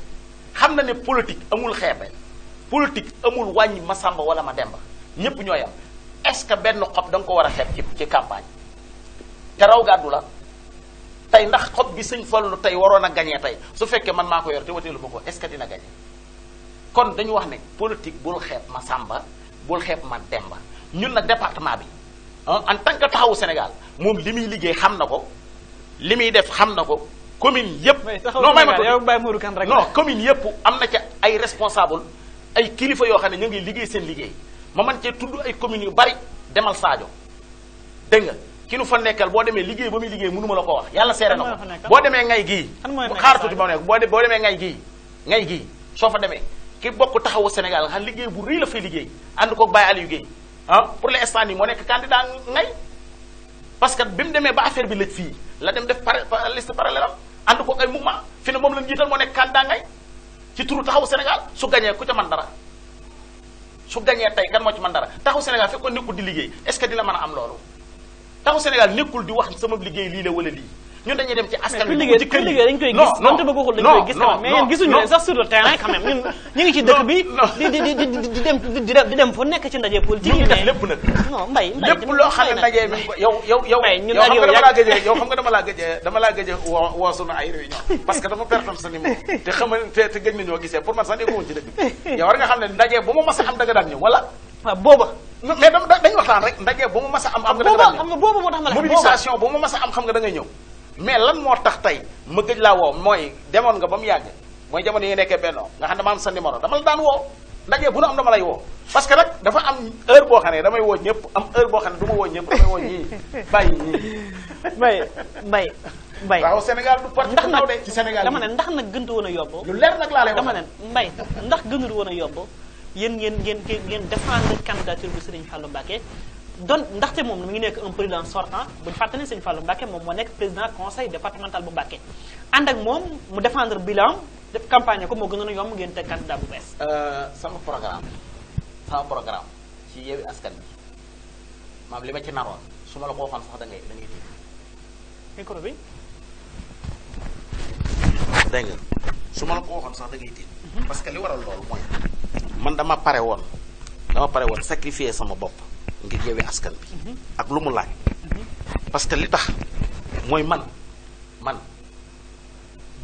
xam na ne politique amul xeebe politique amul wàññi ma sàmba wala ma demba ñépp ñooy am est-ce que benn xob da nga ko war a xeeb ci campagne te raw gàddu la tey ndax xob bi Sëñ Fallu tey waroon a gañee tey su fekkee man maa ko yor te wateelu ma ko est-ce que dina gañe kon dañu wax ne politique bul xeeb ma sàmba bul xeeb ma demba ñun nag département bi en tant que taxawu Sénégal moom li muy liggéey xam na ko li muy def xam na ko commune yëpp non may ma non commune yëpp am na ca ay responsable ay kilifa yoo xam ne ñu ngi liggéey seen liggéey ma man cee tudd ay communes yu bari demal Sadio dégg nga ki nu fa nekkal boo demee liggéey ba muy liggéey mënu ma la ko wax yàlla seere na ko boo demee ngay gii xaar tuuti ba nekk boo demee ngay gii soo fa demee ki bokk taxawu Sénégal nga xam liggéey bu rëy la fay liggéey ànd ko Baye Aliou Guèye pour l'instant nii moo nekk candidat ngay parce que bi mu demee ba affaire bi lëj fii la dem def liste parallèle am ànd ko ay mouvement fi ne moom lañu jiital moo nekk candidat ngay ci turu taxawu Sénégal su gañee ku ca man dara su gañee tey kan moo ci man dara taxawu Sénégal fekkoon nekkul di liggéey est-ce que dina mën a am loolu taxawu Sénégal nekkul di wax sama liggéey lii la wala lii ñun dañuy dem ci askan wi liggéey dañ koy gis donte ba waxul dañ koy gis quand même mais yéen gisuñu leen sax sur le terrain quand même ñun ñu ngi ci dëkk bi di dem fu nekk ci ndaje politique yi def lépp nag non mbay lépp loo xam ne ndaje mi yow ñun ak yow xam nga dama laa gëjee woo sunu ay réunion parce que dama pertoon sa numéro te xam te gëj nañoo gisee pour man sax nekkoon ci dëkk bi yow war nga xam ne ndaje bu ma mas a am da nga daan ñëw wala waaw booba mais dañu waxtaan rek ndaje bu ma mas a am xam nga da nga daan ñëw booba moo tax ma la mobilisation bu ma mas a am xam nga da ngay ñëw mais lan moo tax tey ma gëj laa woo mooy demoon nga ba mu yàgg mooy jamono yi nekkee bennoo nga xam ne dama am sa numéro dama la daan woo ndaje bu nu am dama lay woo parce que nag dafa am heure boo xam ne damay woo ñëpp am heure boo xam ne du ma woo ñëpp damay woo ñii bàyyi ñii mbay waaw Sénégal du parti ndax ndaw de ci Sénégal dama ne ndax nag gëntu woon a yomb lu leer nag laa lay wax dama ne mbay ndax gënul woon a yomb yéen ngeen défendre candidature bu Serigne Fallou Mbacké donc ndaxte moom mi ngi nekk un président sortant bu ñu fàttali ne Serigne Fallou Mbacké moom moo nekk président conseil départemental bu Mbacké ànd ak moom mu défendre bilan def campagne ko moo gën a yomb ngeen teg candidat bu bees. sama programme ci Yewwi Askan Wi maam li ma ci naroon su ma la ko waxoon sax da ngay tiit. micro bi. dégg nga su ma la ko waxoon sax da ngay tiit. parce que li waral loolu mooy man dama pare woon sacrifier sama bopp ngir Yewwi Askan Wi. ak lu mu laaj. parce que li tax mooy man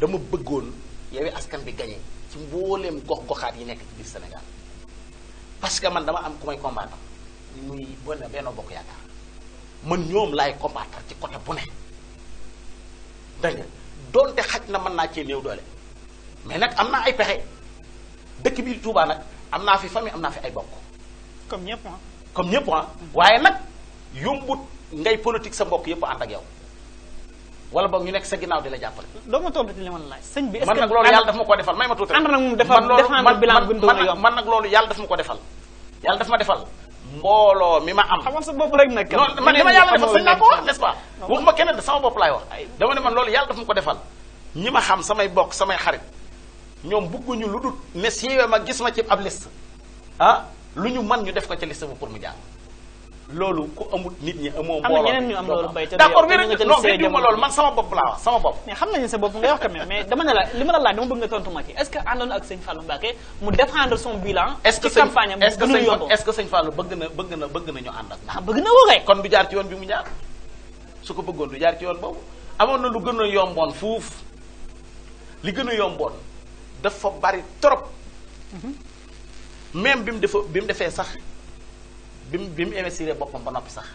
dama bëggoon Yewwi Askan Wi gagné ci mbooleem gox-goxaat yi nekk ci biir Sénégal parce que man dama am ku may combattre muy Benno Bokk Yaakaar man ñoom laay combattre ci côté bu ne dégg nga doonte xaj na mën naa cee néew doole mais nag am naa ay pexe dëkk bi Touba nag am naa fi famille am naa fi ay bokk. comme ñëpp waaye nag yombut ngay politique sa mbokk yëpp ànd ak yow wala boog ñu nekk sa ginnaaw di la jàppale. doo ma tontu ci li ma la laaj sëñ bi. est-ce que man nag loolu yàlla daf ma ko defal may ma tuuti rek. ànd nag moom defal bilan bu ñu doon yomb man nag loolu yàlla daf ma ko defal. yàlla daf ma defal mbooloo mi ma am. xamal sa bopp rek nag. non man li ma yàlla defal sañ naa ko wax n'est-ce pas. waxuma keneen de sama bopp laay wax. dama ne man loolu yàlla daf ma ko defal ñi ma xam samay bokk samay xarit ñoom bëgguñu lu dul ne siiwee ma gis ma ci ab liste lu ñu mën ñu def ko ci liste bu pour mu jàll. loolu ku amul nit ñi amoo. mbooloo am na ñeneen ñu am loolu bay te d'accord non loolu man sama bopp laa wax sama bopp. mais xam nañu sa bopp ngay wax quand même mais dama ne la li ma la laaj dama bëgg nga tontu ma ci est-ce que àndoon ak sëñ Fallou Mbacké mu défendre son bilan. ci campagne am est-ce que sëñ Fallou bëgg na ñu ànd ak. bëgg na woogee. kon du jaar ci yoon bi mu jaar su ko bëggoon du jaar ci yoon boobu amoon na lu gën a yomboon fuuf li gën a yomboon dafa bari trop. même bi mu defee sax. bi mu investir boppam ba noppi sax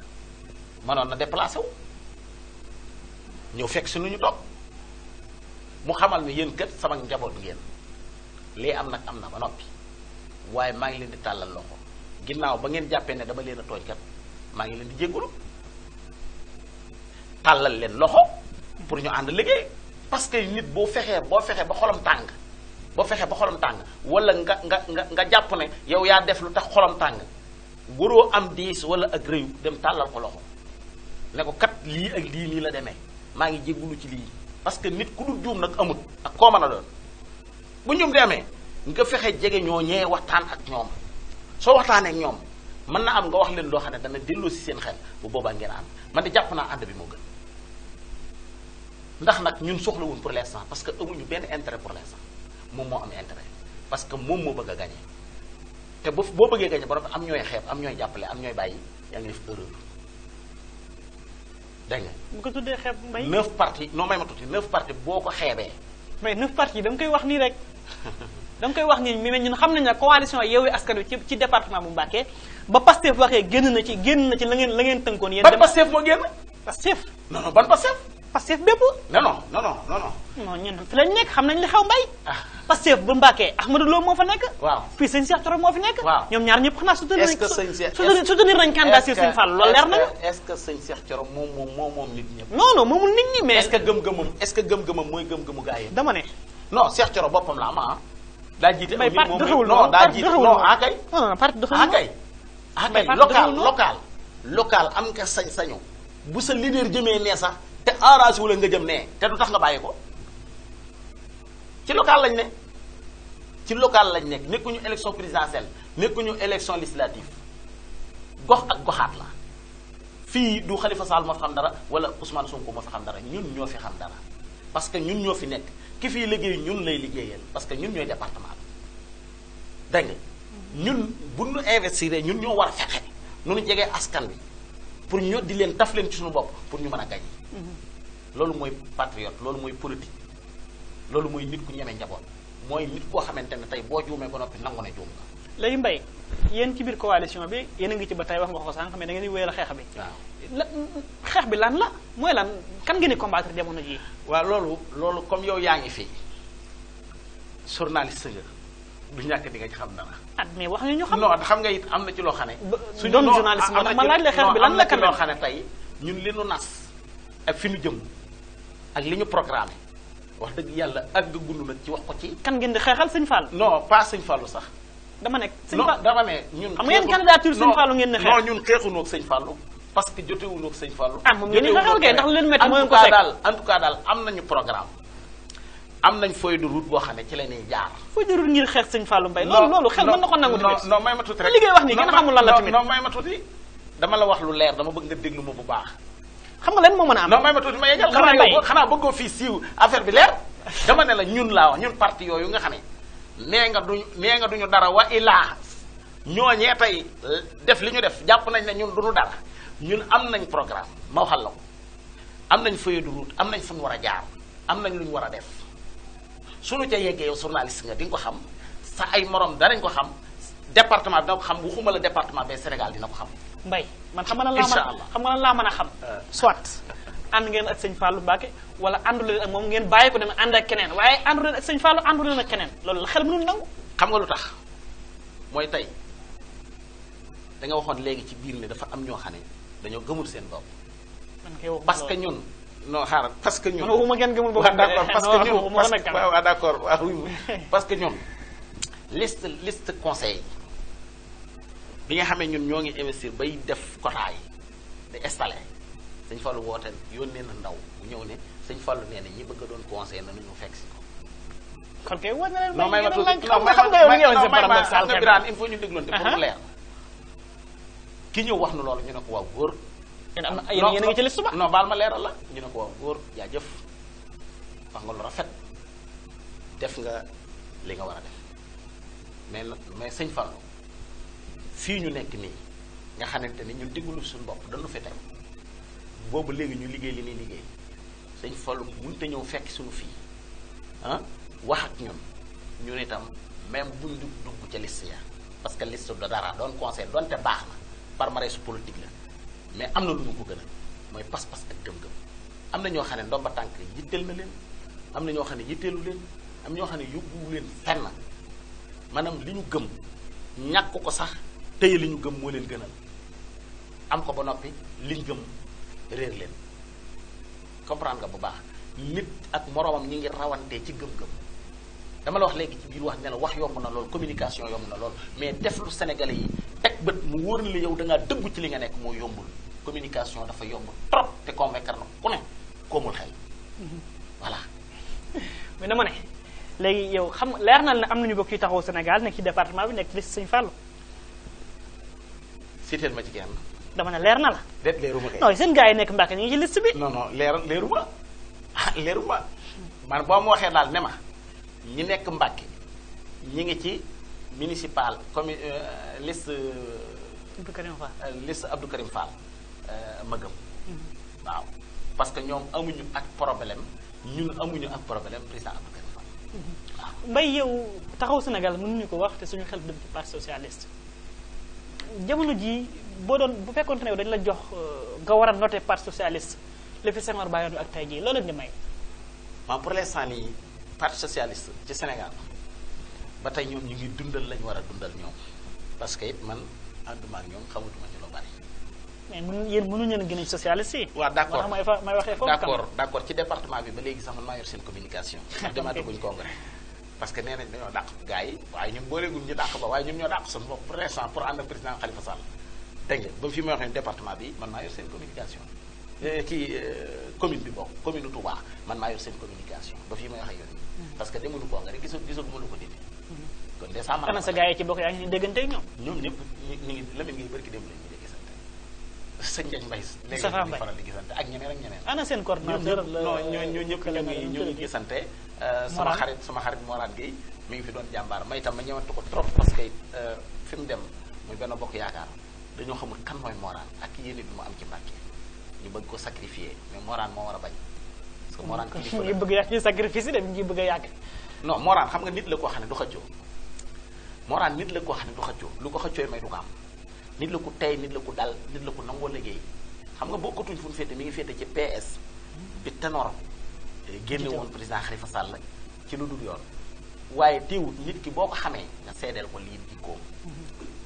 mënoon na déplacé wu ñëw fekk si nu ñu toog mu xamal ni yéen kat sama njaboot ngeen lii am nag am na ba noppi waaye maa ngi leen di tàllal loxo ginnaaw ba ngeen jàppee ne dama leen a tooñ kat maa ngi leen di jéggalu tàllal leen loxo pour ñu ànd liggéey parce que nit boo fexee ba xolam tàng wala nga jàpp ne yow yaa def lu tax xolam tàng waroo am diis wala ak rëyu dem tàllal ko loxo ne ko kat lii ak lii nii la demee maa ngi jéggulu ci lii parce que nit ku dul juum nag amut ak koo mën a doon bu ñum demee nga fexe jege ñoo ñee waxtaan ak ñoom soo waxtaanee ak ñoom mën na am nga wax leen loo xam ne dana delloo si seen xel bu boobaa ngeen ànd man di jàpp naa ànd bi moo gën ndax nag ñun soxlawuñ pour l'instant parce que amuñu benn intérêt pour l'instant moom moo am intérêt parce que moom moo bëgg a gagner te boo bëggee gañe ba am ñooy xeeb am ñooy jàppale am ñooy bàyyi yaa ngi def erreur dégg nga. bu ko tuddee xeeb mbay. 9 partis non may ma tuuti 9 partis boo ko xeebee. mais 9 partis yi da nga koy wax nii rek da nga koy wax nii mais ñun xam nañ ne coalition Yewwi Askan Wi ci département bu Mbacké ba Pastef waxee génn na ci la ngeen tënkoon. yéen ban Pastef moo génn. Pastef. non ban Pastef. Pastef bépp. non. non ñun fi lañ nekk xam nañ li xew mbay. Pastef bu Mbacké Ahmadou Lo moo fa nekk. waaw fii sëñ Cheikh Thioro moo fi nekk. waaw ñoom ñaar ñëpp xanaa soutenir nañ candidature sëñ Fall loolu leer nañu. est-ce que sëñ Cheikh Thioro moom nit ñëpp. non moomul nit ñi mais. est-ce que gëm-gëmam mooy gëm-gëmu gaa yi. dama ne. non Cheikh Thioro boppam la ama daa jiite mais parti doxewul non daa jiite non akay. non parti doxewul akay local am nga sañ-sañu bu sa leader jëmee nee sax te enragé wu la nga jëm nee te du tax nga bàyyi ko ci local lañ nekk nekkuñu élection présidentielle nekkuñu élection législative gox ak goxaat la fii du Khalifa Sall moo fi xam dara wala Ousmane Sonko moo fi xam dara ñun ñoo fi xam dara parce que ñun ñoo fi nekk ki fii liggéey ñun lay liggéeyal parce que ñun ñooy département bi dégg nga ñun bu ñu investir ñun ñoo war a fexe nu ñu jegee askan bi pour ñu di leen taf leen ci suñu bopp pour ñu mën a gañ loolu mooy patriote loolu mooy politique loolu mooy nit ku ñeme njaboot mooy nit koo xamante ne tey boo juumee ba noppi nangu ne juum nga. léegi Mbaye yéen ci biir coalition bi yéen a ngi ci ba tey wax nga ko sànq mais da ngeen di wéyal xeex bi. waaw xeex bi lan la mooy lan kan ngeen di combattre jamono jii. waaw loolu comme yow yaa ngi fi journaliste nga du ñàkk di nga ci xam dara. mais wax ñu xam. non xam nga it am na ci loo xam ne. suñu doon journaliste moo tax ma laaj la xeex bi lan la. am na ci loo xam ne tey ñun li nu nas ak fi nu jëm ak li ñu programmé wax dëgg yàlla ak gund nag ci wax ko ci. kan ngeen di xeexal sëñ Fall. non pas sëñ Fallu sax. dama nekk sëñ Fall dama ne ñun. xam ngeen candidature sëñ Fallu ngeen ne xeex. non ñun xeexuñu ak sëñ Fallu parce que jotewuñu ak sëñ Fallu. moom ngeen di xeexal kay ndax lu leen métti mooy ko teg en tout cas daal am nañu programme am nañ feuille de route boo xam ne ci la ñuy jaar. feuille de route ngir xeex sëñ Fallou Mbaye. loolu xel mën na ko nangu tamit. non may ma tuuti rek li ngay wax nii kenn xamul lan la tamit. non may ma tuuti dama la wax lu leer dama bëgg nga déglu ma bu baax. xam nga leen moo mën a am. non may ma tuuti ma yeggal xanaa bëggoo fii siiw affaire bi leer dama ne la ñun laa wax ñun parti yooyu nga xam ne nee nga duñu dara wa ilaa ñooñee tey def li ñu def jàpp nañ ne ñun duñu dara ñun am nañ programme ma waxal la ko am nañ feuille de route am nañ fu ñu war a jaar am nañ lu ñu war a def suñu ca yeggee yow journaliste nga di nga ko xam sa ay morom danañ ko xam département bi dina ko xam waxuma la département ba Sénégal dina ko xam. Mbaye man xam nga lan laa mën a xam. soit ànd ngeen ak sëñ Fallou Mbacké wala àndu leen ak moom ngeen bàyyi ko dem ànd ak keneen waaye àndu leen ak sëñ Fallou àndu leen ak keneen loolu la xel mënul nangu. xam nga lu tax mooy tey da nga waxoon léegi ci biir ne dafa am ñoo xam ne dañoo gëmul seen bopp. parce que ñun. non xaaral parce que ñun. waxuma ngeen gëmul boppam d'accord parce que ñun waaw d'accord waaw parce que ñun liste conseil bi nga xamee ñun ñoo ngi investir bay def quota yi di installé sëñ Fallou woote yónnee na ndaw bu ñëw ne sëñ Fallou nee na ñi bëgg a doon conseil na ñu fekk si ko. kon kay war na leen non may ma tuuti xam nga yow li nga wax xam nga Birane il faut ñu dégloonte pour mu leer ki ñëw wax na loolu ñu ne ko waaw góor. yéen a ngi ci liste ba. non baal ma leeral la ñu ne ko waaw góor jaajëf wax nga lu rafet def nga li nga war a def mais sëñ Fallou fii ñu nekk nii nga xamante ni ñun déglu suñu bopp dañu fi teg boobu léegi ñu liggéey li ñuy liggéey sëñ Fallou mënut a ñëw fekk suñu fii wax ak ñun itam même buñ dugg ca liste ya parce que liste de dara doon conseil doonte baax na palmarès politique la mais am na lu ñu ko gën a mooy pas-pas ak gëm-gëm am na ñoo xam ne ndomba tànk yitteel na leen am na ñoo xam ne yitteelu leen am ñoo xam ne yóbbuwu leen fenn maanaam li ñu gëm ñàkk ko sax tey li ñu gëm moo leen gënal am ko ba noppi liñ gëm réer leen comprendre nga bu baax nit ak moroomam ñi ngi rawantee ci gëm-gëm dama la wax léegi ci biir wax ne la wax yomb na lool communication yomb na lool mais def lu Sénégalais yi teg bët mu wóor na la yow da ngaa dëggu ci li nga nekk moo yombul communication dafa yomb trop te convaincre na ku ne koomul xel voilà. mais dama ne léegi yow xam leer na la ne am nañu bokk yu taxaw Sénégal nekk ci département bi nekk ci liste sëñ Fallou. citeel ma ci kenn. dama ne leer na la. déet leeruma kay. non seen gars yi nekk Mbacke ñu ngi ci liste bi. non leeruma leeruma man boo ma waxee daal ne ma ñi nekk Mbacke ñi ngi ci municipal comme liste. Abdou Karim Fall liste Abdou Karim Fall ma gëm. waaw parce que ñoom amuñu ak problème ñun amuñu ak problème président Abdou Karim Fall. waaw Mbaye yow taxaw Sénégal mënuñu ko wax te suñu xel dem ci parti socialiste jamono ji boo doon bu fekkoonte ne dañu la jox nga war a noté parti socialiste li fi Senghor bàyyoon ak tey jii loolu leen di may. waaw pour l'instant nii parti socialiste ci Sénégal ba tey ñoom ñu ngi dundal lañu war a dundal ñoom parce que it man ànduma ak ñoom xamatuma ci lu bari. mais yéen mënuñu leen gën a socialiste yi. waaw d'accord moo tax may waxee foofu. d'accord ci département bi ba léegi sax man maa yor seen communication. ndax demaataguñ congrès parce que nee nañ dañoo dàq gars yi waaye ñun booleeguñ ñu dàq ba waaye ñun ñoo dàq suñu bopp pour l'instant pour ànd ak président Khalifa Sall. dégg nga ba fi may waxee département bi man maa yor seen communication commune bi bokk commune Touba man maa yor seen communication ba fii may waxee yoon parce que demuñu congrès gisul ma lu ko dindi. kon de ça man sa gars yi ci bokk yaa ngi déggante ak ñoom. ñoom ñëpp ñu ngi Lamine Gueye barki dem lañu gisante sëñ Ndiagne Mbaye léegi ñu faral di gisante ak ñeneen ak ñeneen. ana seen coordinateur la non ñoo ñëpp ñu ngi gisante. sama xarit Morane Gueye mi ngi fi doon jàmbaar may itam ma ñëwantu ko trop parce que fi mu dem muy benn bokk yaakaar dañoo xamul kan mooy Morane ak yéene bi mu am ci Mbàkke ñu bëgg ko sacrifier mais Morane moo war a bañ. parce que Morane kilifa la ñu bëgg yàq ci sacrifice yi dem ñu bëgg a yàgg. non Morane xam nga nit la koo xam ne du xëccoo Morane nit la koo xam ne du xëccoo lu ko xëccoo may du ko am nit la ku tey nit la ku dal nit la ku nangoo liggéey xam nga bokkatuñ fu ñu féete mi ngi féete ci PS bi Tanor génne woon président Khalifa Sall ci lu dul yoon waaye teewut nit ki boo ko xamee nga seedeel ko lii jikkoom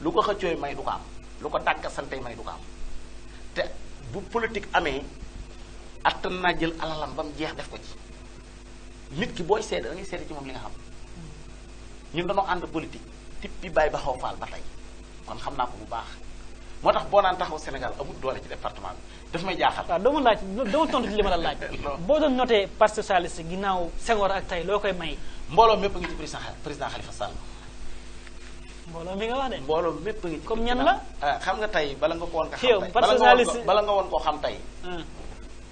lu ko xëccooy may du ko am lu ko dàgg sante may du ko am te bu politique amee attan naa jël alalam ba mu jeex def ko ci nit ki booy seede da ngay seede ci moom li nga xam ñun dañoo ànd politique tip bi bàyyi ba xaw faal ba tey kon xam naa ko bu baax moo tax boo naan taxaw Sénégal amul doole ci département bi daf may jaaxal. waaw dama laaj dama tontu ci li ma la laaj. boo doon noté parti socialiste ginnaaw Senghor ak tey loo koy may. mbooloo mépp a ngi ci président Khalifa Sall. mbooloo mi nga wax de. mbooloo mépp a ngi ci. comme ñan la. xam nga tey bala nga ko woon nga fi yow xam tey parti socialiste bala nga woon koo xam tey.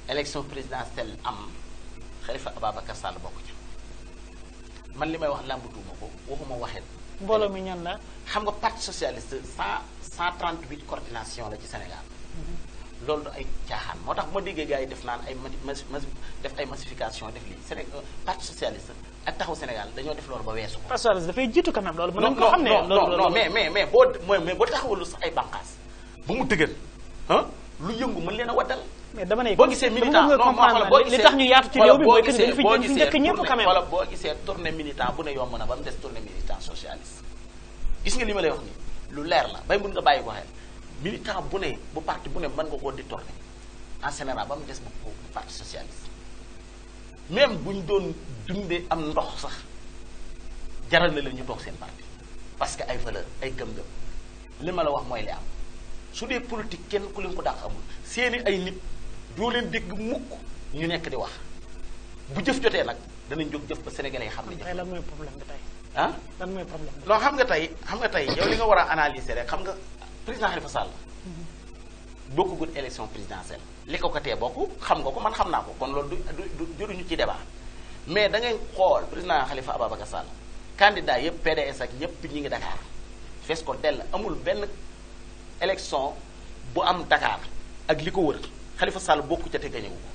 élection présidentielle am Khalifa Ababacar Sall bokk ci man li may wax làmbatuuma ko waxuma waxet. mbooloo mi ñan la. xam nga parti socialiste 138 coordination la ci Sénégal. loolu du ay caaxaan moo tax bu ma déggee gars yi def naan ay def ay massification def lii parti socialiste ak taxaw Sénégal dañoo def loolu ba weesu ko. parti socialiste dafay jiitu quand même loolu. mën nañu ko xam ne non mais boo taxawalul sax ay bànqaas ba mu dëgër lu yëngu mën leen a waddal. mais dama ne boo gisee militant non boo gisee li tax ñu yaatu ci réew mi mooy que dañu fi njëkk ñëpp quand même. wala boo gisee tournée militant bu ne yomb na ba mu des tournée militant socialiste gis nga li ma lay wax nii lu leer la bay mun nga bàyyi ko xel militant bu ne bu parti bu ne mën nga koo di tourner en général ba mu des bu parti socialiste même bu ñu doon dundee am ndox sax jaral na leen ñu toog seen parti parce que ay valeur ay gëm-gëm li ma la wax mooy li am su dee politique kenn ku leen ko dàq amul seeni ay nit doo leen dégg mukk ñu nekk di wax bu jëf jotee nag danañ jóg jëf ba sénégalais yi xam ne jëf. lan mooy problème bi tey. ah lan mooy problème bi. non xam nga tey yow li nga war a analyser rek xam nga président Khalifa Sall bokkugul élection présidentielle li ko tee bokk xam nga ko man xam naa ko kon loolu du jëruñu ci débat mais da ngay xool président Khalifa Ababacar Sall candidat yëpp PDS ak ñëpp ñi ngi Dakar fees ko dell amul benn élection bu am Dakar ak li ko wër Khalifa Sall bokku ca te gañewu ko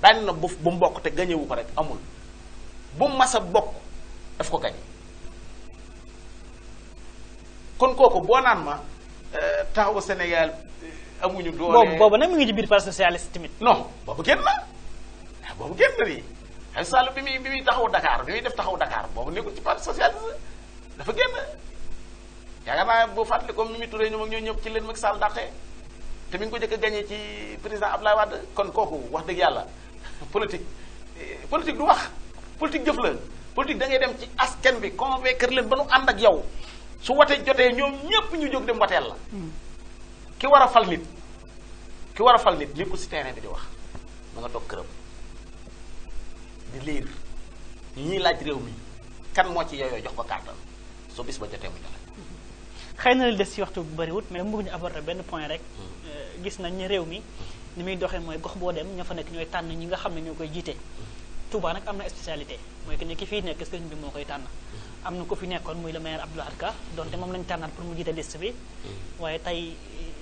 daañu na bu mu bokk te gañewu ko rek amul bu mu mas a bokk daf ko gañe kon kooku boo naan ma taxawu Sénégal amuñu doole. boobu nag mi ngi ci biir parti socialiste tamit. non boobu génn na boobu génn na nii Khalifa Sall bi muy taxawu Dakar bi muy def taxawu Dakar boobu nekkul ci parti socialiste dafa génn yaakaar naa boo fàttali comme Mimi Touré ñoom ak ñoo ñëpp ci leen Macky Sall dàqee te mi ngi ko jëkk a gagné ci président Abdoulaye Wade kon kooku wax dëgg yàlla politique du wax politique jëf la politique da ngay dem ci askan bi convaincre leen ba nu ànd ak yow su watee jotee ñoom ñépp ñu jóg dem wateel la ki war a fal nit nekkul si terrain bi di wax ma nga toog këram di liir ñii laaj réew mi kan moo ci yooyoo jox ko kàttan soo bis ba jotee mu joxe. xëy na li des ci waxtu bu bëriwut mais dama bëgg ñu aborder benn point rek gis nañ ne réew mi ni muy doxee mooy gox boo dem ña fa nekk ñooy tànn ñi nga xam ne ñoo koy jiite. Touba nag am na spécialité mooy que ne ki fii nekk sëriñ bi moo koy tànn am na ko fi nekkoon muy le maire Abdou Lahad Ka donte moom lañu tànnaat pour mu jiite liste bi waaye tey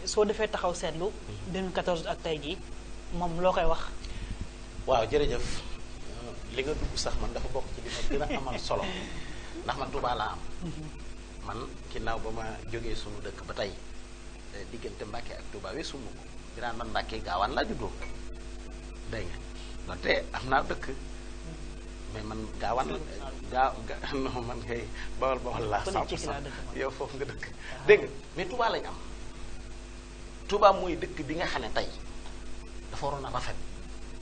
soo defee taxaw seetlu 2014 ak tey jii moom loo koy wax. waaw jërëjëf li nga dugg sax man dafa bokk ci li ma gën a amal solo ndax man Touba laa am. man ginnaaw ba ma jógee sunu dëkk ba tey diggante Mbàkke ak Touba weesu ma ko dinaan man Mbàkke gaawaan laa juddoo dégg nga donte am naa dëkk mais man gaawaan la non man kay bawal laa 100% yow foofu nga dëkk dégg nga mais Touba lañ am Touba mooy dëkk bi nga xam ne tey dafa waroon a rafet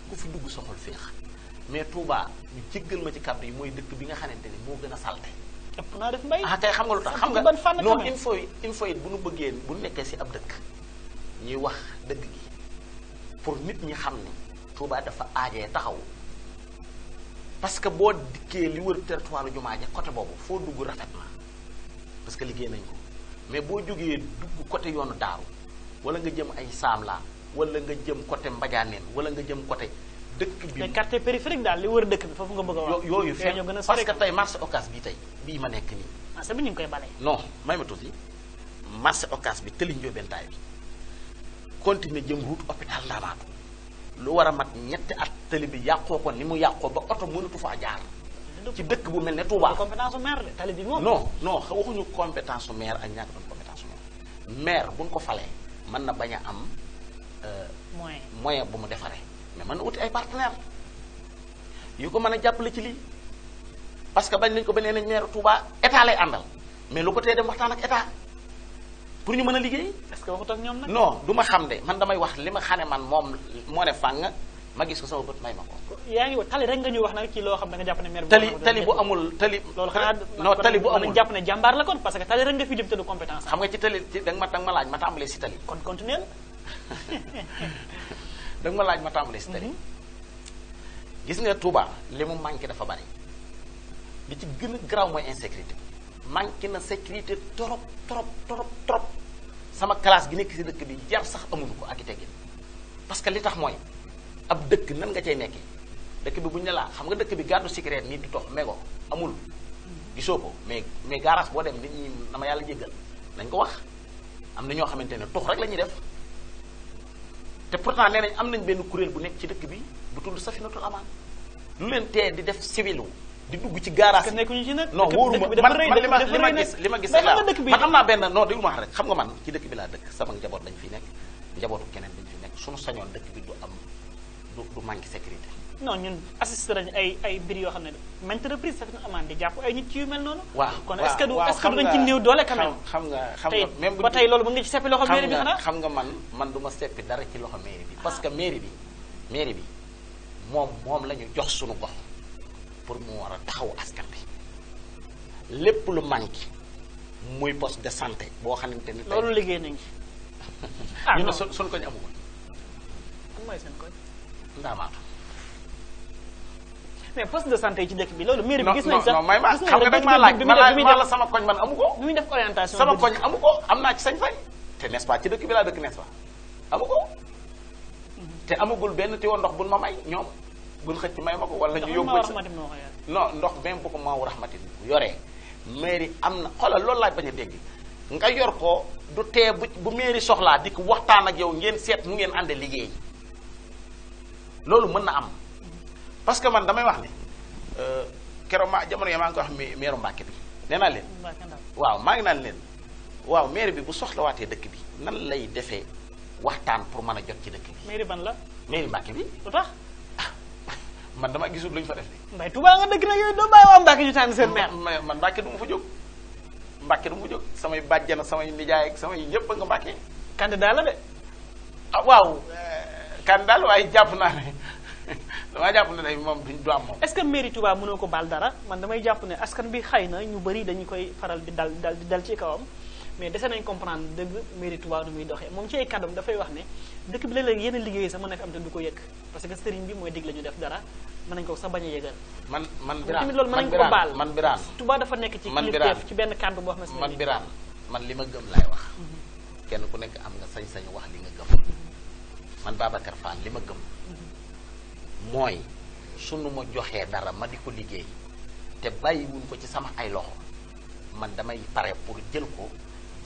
ku fi dugg soxol féex mais Touba ñu jéggal ma ci kàddu yi mooy dëkk bi nga xamante ni moo gën a salte ëpp naa def mbay. kay xam nga lu tax xam nga non il faut it bu nu bëggee bu nu nekkee si ab dëkk ñuy wax dëgg gi pour nit ñi xam ni Touba dafa aajee taxaw parce que boo dikkee li wër territoire jumaa ja côté boobu foo dugg rafet na parce que liggéey nañ ko mais boo jógee dugg côté yoonu daaru wala nga jëm ay Samla wala nga jëm côté Mbadianeen wala nga jëm côté dëkk bi. mais quartier périphérique daal li wër dëkk bi foofu nga bëgg a wax. yooyu fenn parce que tey marché Ocass bi tey bii ma nekk nii. marché bi ñu ngi koy bale. non may ma tuuti marché Ocass bi tëli Ndiobentaay bi continuer jëm route hôpital Ndamatou lu war a mat ñetti at tëli bi yàqoo ko ni mu yàqoo ba oto mënatu faa jaar. ci dëkk bu mel ne Touba. compétence su maire de tali bi moom. non waxuñu compétence su maire ak ñàkk doon compétence su maire. maire buñ ko falee mën na bañ a am. moyen bu mu defaree. mais mën na uti ay partenaire yu ko mën a jàppale ci lii parce que bañ nañ ko ba nee nañ maire Touba état lay àndal mais lu ko tee dem waxtaan ak état pour ñu mën a liggéey. est-ce que waxut ak ñoom nag. non du ma xam de man damay wax li ma xam ne man moom moo ne fàng ma gis ko sama bët may ma ko. yaa ngi wax tali rek nga ñu wax nag ci loo xam da nga jàpp ne maire tali bu amul tali. loolu xanaa non tali bu amul jàpp ne jàmbaar la kon parce que tali rek nga fi jëm te du compétence. xam nga ci tali da nga ma laaj ma tàmbalee si tali. kon continuer da nga ma laaj ma tàmbalee si tali. gis nga Touba li mu manqué dafa bari li ci gën a garaaw mooy insécurité manqué na sécurité trop trop trop trop sama classe gi nekk si dëkk bi jar sax amuñu ko ak i teggin parce que li tax mooy ab dëkk nan nga cay nekkee dëkk bi bu ñu ne laa xam nga dëkk bi gàddu cigarette nii di tox mégo amul gisoo ko mais garage boo dem nit ñi dama yàlla jéggal nañ ko wax am na ñoo xamante ne tox rek la ñuy def te pourtant nee nañ am nañ benn kuréel bu nekk ci dëkk bi bu tudd Safinatul Amaan lu leen tee di def civilu di dugg ci garage parce que nekkuñu ci nag. non wóoruma man li ma gis man am naa benn non déglu ma wax rek xam nga man ci dëkk bi laa dëkk sama njaboot dañ fi nekk njabootu keneen dañ fi nekk suñu sañoon dëkk bi du am du manque sécurité. non ñun assisté nañu ay mbir yoo xam ne maintes reprises Safinatul Amaan di jàpp ay nit ci yu mel noonu. waaw kon est-ce que du dañ ci néew doole quand même. xam nga même ba tey loolu mën nga ci seppi loxo mairie bi xanaa. xam nga man du ma seppi dara ci loxo mairie bi parce que mairie bi moom la ñu jox suñu gox pour mu war a taxaw askan bi lépp lu manqué muy poste de santé boo xamante ni. loolu liggéey nañ ci. ñu ne suñ koñ amul. am mooy seen koñ. ndaamaatu. mais poste de santé yi ci dëkk bi loolu mairie bi gis nañ sax non may ma xam nga dag maa laaj ma la sama koñ man amu ko. bi muy def orientation sama koñ amu ko am naa ci sañ-sañ te n'est-ce pas ci dëkk bi laa dëkk n'est-ce pas amu ko te amagul benn tiwo ndox buñ ma may ñoom buñ xëcc may ma ko wala ñu yóbbu ci non ndox même bu ko maawu raxmatin yoree mairie am na xoolal loolu laaj bañ a dégg nga yor ko du tee bu mairie soxlaa di ko waxtaan ak yow ngeen seet mu ngeen ànde liggéey loolu mën na am parce que man damay wax ne keroog jamono yi maa ngi ko wax maire Mbàkke bi nee naa leen waaw maa ngi naan leen waaw maire bi bu soxlawaatee dëkk bi nan lay defee waxtaan pour mën a jot ci dëkk bi. mairie ban la. mairie Mbàkke bi. lu tax. man dama gisul lu ñu fa def de. Mbaye Touba nga dëgg na yooyu doo bàyyi waa Mbàkke ñu tànn seen maire. man Mbàkke du ma fa jóg. Mbàkke du ma fa jóg samay bàjjan samay nijaay ak samay ñëpp nga Mbàkke. candidat la de. ah waaw candidat la waaye jàpp naa ne damaa jàpp ne day moom du am moom. est-ce que mairie Touba mënoo ko baal dara man damay jàpp ne askan bi xëy na ñu bëri dañu koy faral di dal ci kawam. mais dese nañ comprendre dëgg mairie Touba nu muy doxee moom ci ay kàddoom dafay wax ne dëkk bi léeg-léeg yenn liggéey sax mën na fi am te du ko yëg parce que sëriñ bi mooy dig la ñu def dara mën nañ ko sax bañ a yëgal. man Birane tamit loolu mën nañ ko baal man Birane Touba dafa nekk ci kilifteef ci benn kàddu boo xam ne man Birane man li ma gëm laay wax kenn ku nekk am nga sañ-sañu wax li nga gëm man Babacar Fall li ma gëm mooy sunu ma joxee dara ma di ko liggéey te bàyyiwuñ ko ci sama ay loxo man damay pare pour jël ko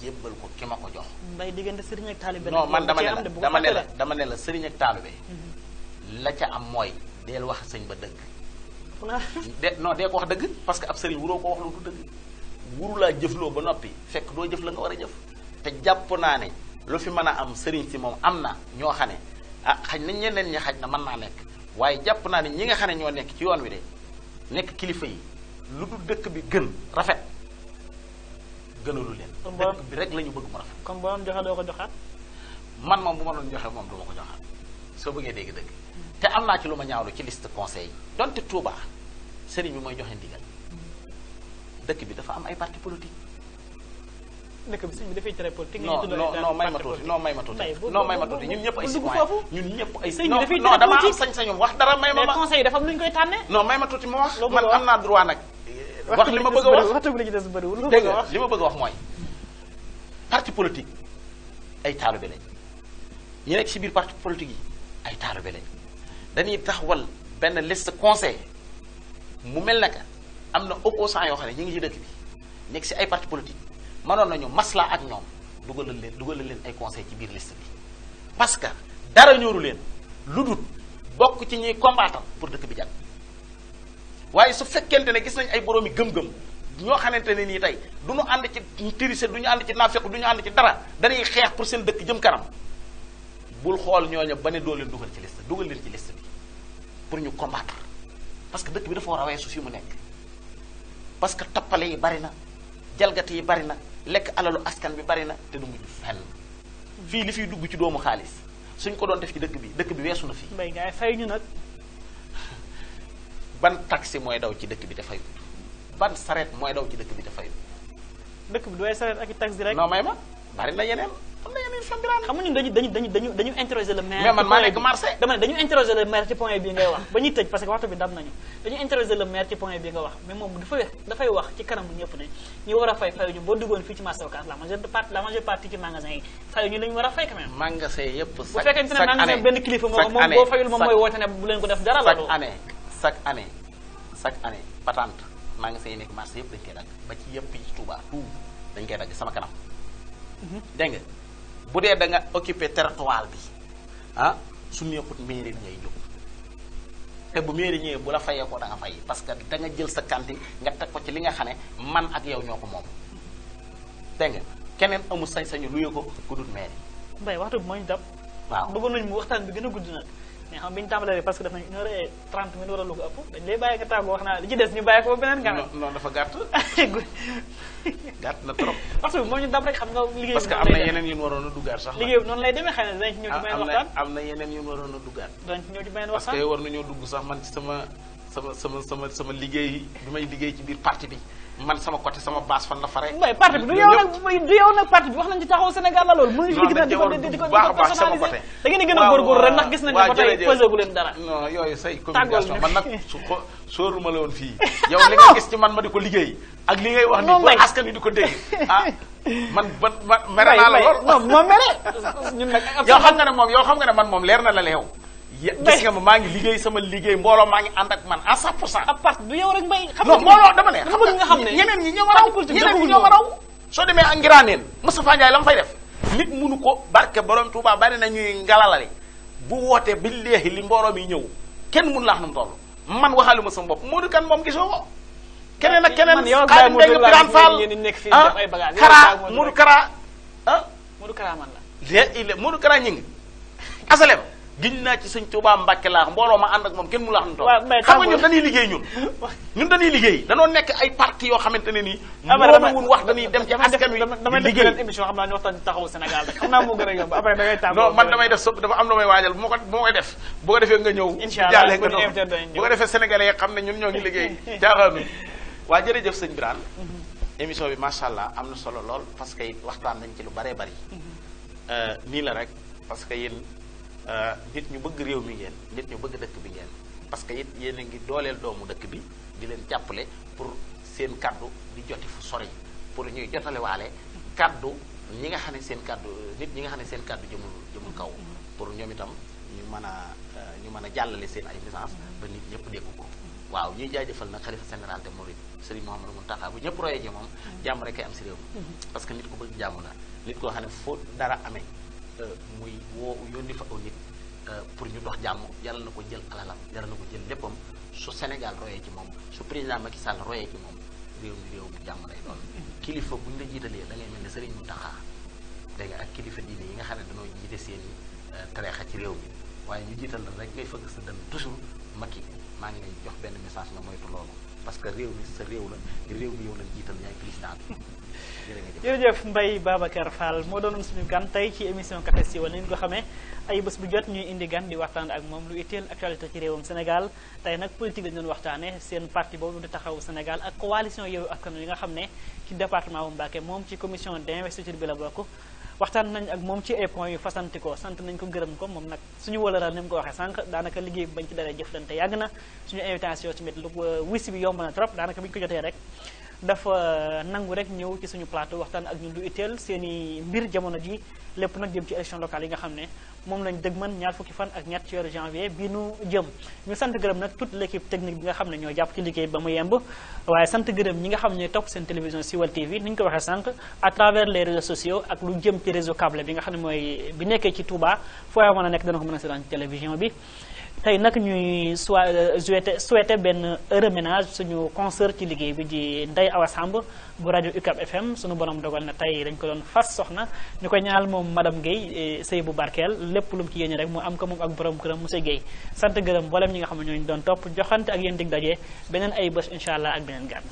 jébbal ko ki ma ko jox. mbay diggante sëriñ ak taalibe. non man dama ne la sëriñ ak taalibe la ca am mooy deel wax sëñ ba dëgg. dee ko wax dëgg parce que ab sëriñ wuroo ko wax lu du dëgg wuru laa jëfloo ba noppi fekk doo jëf la nga war a jëf te jàpp naa ne lu fi mën a am sëriñ si moom am na ñoo xam ne xaj nañ ñeneen ñi xaj na mën naa nekk waaye jàpp naa ne ñi nga xam ne ñoo nekk ci yoon wi de nekk kilifa yi lu dul dëkk bi gën rafet gënalu leen. dëkk bi rek la ñu bëgg mu rafet. comme boo doon joxe doo ko joxaat. man moom bu ma doon joxe moom du ma ko joxaat soo bëggee dégg dëgg te am naa ci lu ma ñaawlu ci liste conseil donte Touba sëriñ bi mooy joxe ndigal dëkk bi dafa am ay parti politique. dëkk bi sëriñ bi dafay tere politique. non may ma tuuti ñun ñëpp ay citoyen ñun ñëpp ay. sëriñ bi dafay tere non dama am politique sañ-sañum wax dara may ma. mais conseil yi dafa am lu ñu koy tànnee. non may ma tuuti ma wax. man am naa droit nag. wax li ma bëgg a wax waxtu bi la ci des bëriwul. dégg nga li ma bëgg a wax mooy parti politique ay taalibe lañ ñi nekk ci biir parti politique yi ay taalibe lañ dañuy taxawal benn liste conseil mu mel naka am na opposant yoo xam ne ñu ngi ci dëkk bi nekk ci ay parti politique mënoon nañu masla ak ñoom dugalal leen ay conseil ci biir liste bi parce que dara ñooru leen lu dul bokk ci ñuy combattre pour dëkk bi jag waaye su fekkente ne gis nañ ay boroomi gëm-gëm ñoo xamante ne nii tey du ñu ànd ci tirise du ñu ànd ci naafeq du ñu ànd ci dara dañuy xeex pour seen dëkk jëm kanam bul xool ñooñu ba ne doo leen dugal ci liste dugal leen ci liste bi pour ñu combattre parce que dëkk bi dafa war a weesu fi mu nekk parce que tappale yi bari na jalgati yi bari na lekk alalu askan bi bari na te du mujj fenn fii li fiy dugg ci doomu xaalis suñ ko doon def ci dëkk bi weesu na fii. mbay gaay fay ñu nag. ban taxi mooy daw ci dëkk bi te fayut ban sareet mooy daw ci dëkk bi te fayut. dëkk bi du ay sareet ak i taxi rek. non may ma bari na yeneen am na yeneen fan biraan. xam nga ñun dañu interroger le maire. mais man maa nekk marché. dama ne dañu interroger le maire ci point bii ngay wax ba ñuy tëj parce que waxtu bi dam nañu dañu interroger le maire ci point bii nga wax mais moom dafay wax ci kanam ñëpp ne ñu war a fay fayuñu boo duggoon fii ci marché Ocass la majeure partie ci magasin yi fayuñu la ñu war a fay quand même. magasin yëpp bu fekkee ne magasin benn kilifa moom boo fayul moom mooy woote ne bu leen ko def dara la. chaque année patente magasin yi nekk marché yëpp dañ koy dagg ba ci yëpp ci Touba tout dañ koy dagg sama kanam. dégg nga bu dee da nga occupé territoire bi su neexut mairie ngay jóg te bu mairie ñëwee bu la fayee ko da nga fay parce que da nga jël sa kanti nga teg ko ci li nga xam ne man ak yow ñoo ko moom. dégg nga keneen amul sañ-sañu luye ko ku dul mairie. mbay waxtu bi moo ñu dab. waaw bëggoon nañu mu waxtaan bi gën a gudd nag. mais xam bi ñu tàmbalee parce que def nañu 1h30 minutes wala lu ko ëpp dañ lay bàyyi nga tàggoo wax naa li ci des ñu bàyyi ko ba beneen nga. non dafa gàtt. gàtt na trop. parce que moo ñu dab rek xam nga liggéey parce que am na yeneen yu ñu waroon a duggaat sax. liggéey bi noonu lay demee xëy na dinañ ci ñëw ci beneen waxtaan. am na yeneen yu ñu waroon a duggaat. dinañ ci ñëw ci beneen waxtaan parce que war nañoo dugg sax man ci sama liggéey bi may liggéey ci biir parti bi man sama côté sama base fan la fare. mbay parti bi du yow nag parti bi wax nañ ci taxaw Sénégal la loolu. mënuñu fi gën a di ko personnalisé da ngeen di gën a góorgóorlu rek ndax gis nañ ne ba tey posé gu leen dara. non yooyu say communication man nag sóoruma la woon fii yow li nga gis ci man ma di ko liggéey ak li ngay wax ni ba askan wi di ko dégg man mere naa la lool. non moo mere ñun nag yow xam nga ne man moom leer na la leew gis nga ma maa ngi liggéey sama liggéey mbooloo maa ngi ànd ak man à 100%. à part du yow rek mbay. xam nga mbooloo dama ne xam nga xam ne ñeneen ñi ñoo war a raw soo demee ak Ngiraaneen Moustapha Ndiaye la mu fay def nit mënu ko barke borom Touba bari na ñuy ngalalale bu wootee bi léegi li mbooloo mi ñëw kenn mënu laax nu mu toll man waxaale ma sama bopp Modou Kane moom gisoo ko keneen ak keneen Xaadim Mbeng Birane Fall Modou Kara Modou Kara man la Modou Kara ñi ngi asalem giñ naa ci sëñ Touba Mbàkke laax mbooloo ma ànd ak moom kenn mu laax nu toll xam nga ñun dañuy liggéey ñun dañuy liggéey danoo nekk ay parti yoo xamante ne nii moom wun wax dañuy dem ci askan wi damay def beneen émission xam naa ñu waxtaan taxawu Sénégal rek xam naa moo gën a yomb après da ngay tàmm non man damay def sëpp dafa am na may waajal bu ma koy def bu ko defee nga ñëw jàllee nga doon bu ko defee sénégalais yi xam ne ñun ñoo ngi liggéey caaxaanu waa jërëjëf sëñ Birane émission bi macha allah am na solo lool parce que waxtaan nañ ci lu bëree bëri nii la rek parce que yéen nit ñu bëgg réew mi ngeen nit ñu bëgg dëkk bi ngeen parce que it yéen a ngi dooleel doomu dëkk bi di leen jàppale pour seen kaddu di joti fu sori pour ñuy jotalewaale kaddu ñi nga xam ne seen kaddu nit ñi nga xam ne seen kaddu jëmul kaw pour ñoom itam ñu mën a jàllale seen ay message ba nit ñëpp dégg ko waaw ñuy jaajëfal nag xalifa général de Mouride Serigne Mouhamadou Mountakha bu ñëpp royee ji moom jàmm rek kay am si réew mi parce que nit ku bëgg jàmm la nit koo xam ne foo dara amee muy woo yónni fa aw nit pour ñu dox jàmm yàlla na ko jël alalam yàlla na ko jël léppam su Sénégal royee ci moom su président Macky Sall royee ci moom réew mi jàmm lay doon kilifa bu ñu la jiitalee da ngay mel ne Serigne Mountakha dégg nga ak kilifa diine yi nga xam ne dañoo jiite seen tariixa ci réew mi waaye ñu jiital la rek ngay fëgg sa dënn toujours Macky maa ngi lay jox benn message nga moytu loolu parce que réew mi sa réew la réew mi yow lañ jiital yaay président bi jërëjëf Mbaye Babacar Fall moo doonoon suñu gan tey ci émission Café Siwal ni ñu ko xamee ay bés bu jot ñuy indi gan di waxtaan ak moom lu itteel actualité ci réewam Sénégal tey nag politique lañu doon waxtaane seen parti boobu di taxawu Sénégal ak coalition Yewwi Askan Wi yi nga xam ne ci département bu Mbacké moom ci commission d'investiture bi la bokk waxtaan nañ ak moom ci ay points yu fasanti ko sant nañ ko gërëm ko moom nag suñu wëlëral ni mu ko waxee sànq daanaka liggéey bi bañ ci daree jëflante yàgg na suñu invitation tamit lu wisi bi yomb na trop daanaka bi ñu ko jotee rek dafa nangu rek ñëw ci suñu plateau waxtaan ak ñun lu itteel seen i mbir jamono ji lépp nag jëm ci élection locale yi nga xam ne moom lañ dëgmal ñaar fukki fan ak ñett ci weeru janvier bi nu jëm ñu sant gërëm nag toute l'équipe technique bi nga xam ne ñoo jàpp ci liggéey ba mu yemb waaye sant gërëm ñi nga xam ne topp seen télévision Siwal TV ni ñu ko waxee sànq à travers les réseaux sociaux ak lu jëm ci réseau câble bi nga xam ne mooy bi nekkee ci Touba foo mën a nekk dana ko mën a seetaan ci télévision bi tey nag ñuy souhaité benn heureux ménage suñu concert ci liggéey bi di Ndeye Awa Samb bu rajo UCAB FM suñu borom dogal na tey dañ ko doon fas soxna ñu koy ñaanal moom madame Guèye sëy bu barkeel lépp lu mu ci yéene rek mu am ko moom ak borom këram monsieur Guèye sant gërëm mboolem ñi nga xam ne ñooñu doon topp joxante ak yéen dig daje beneen ay bés incha allah ak beneen gan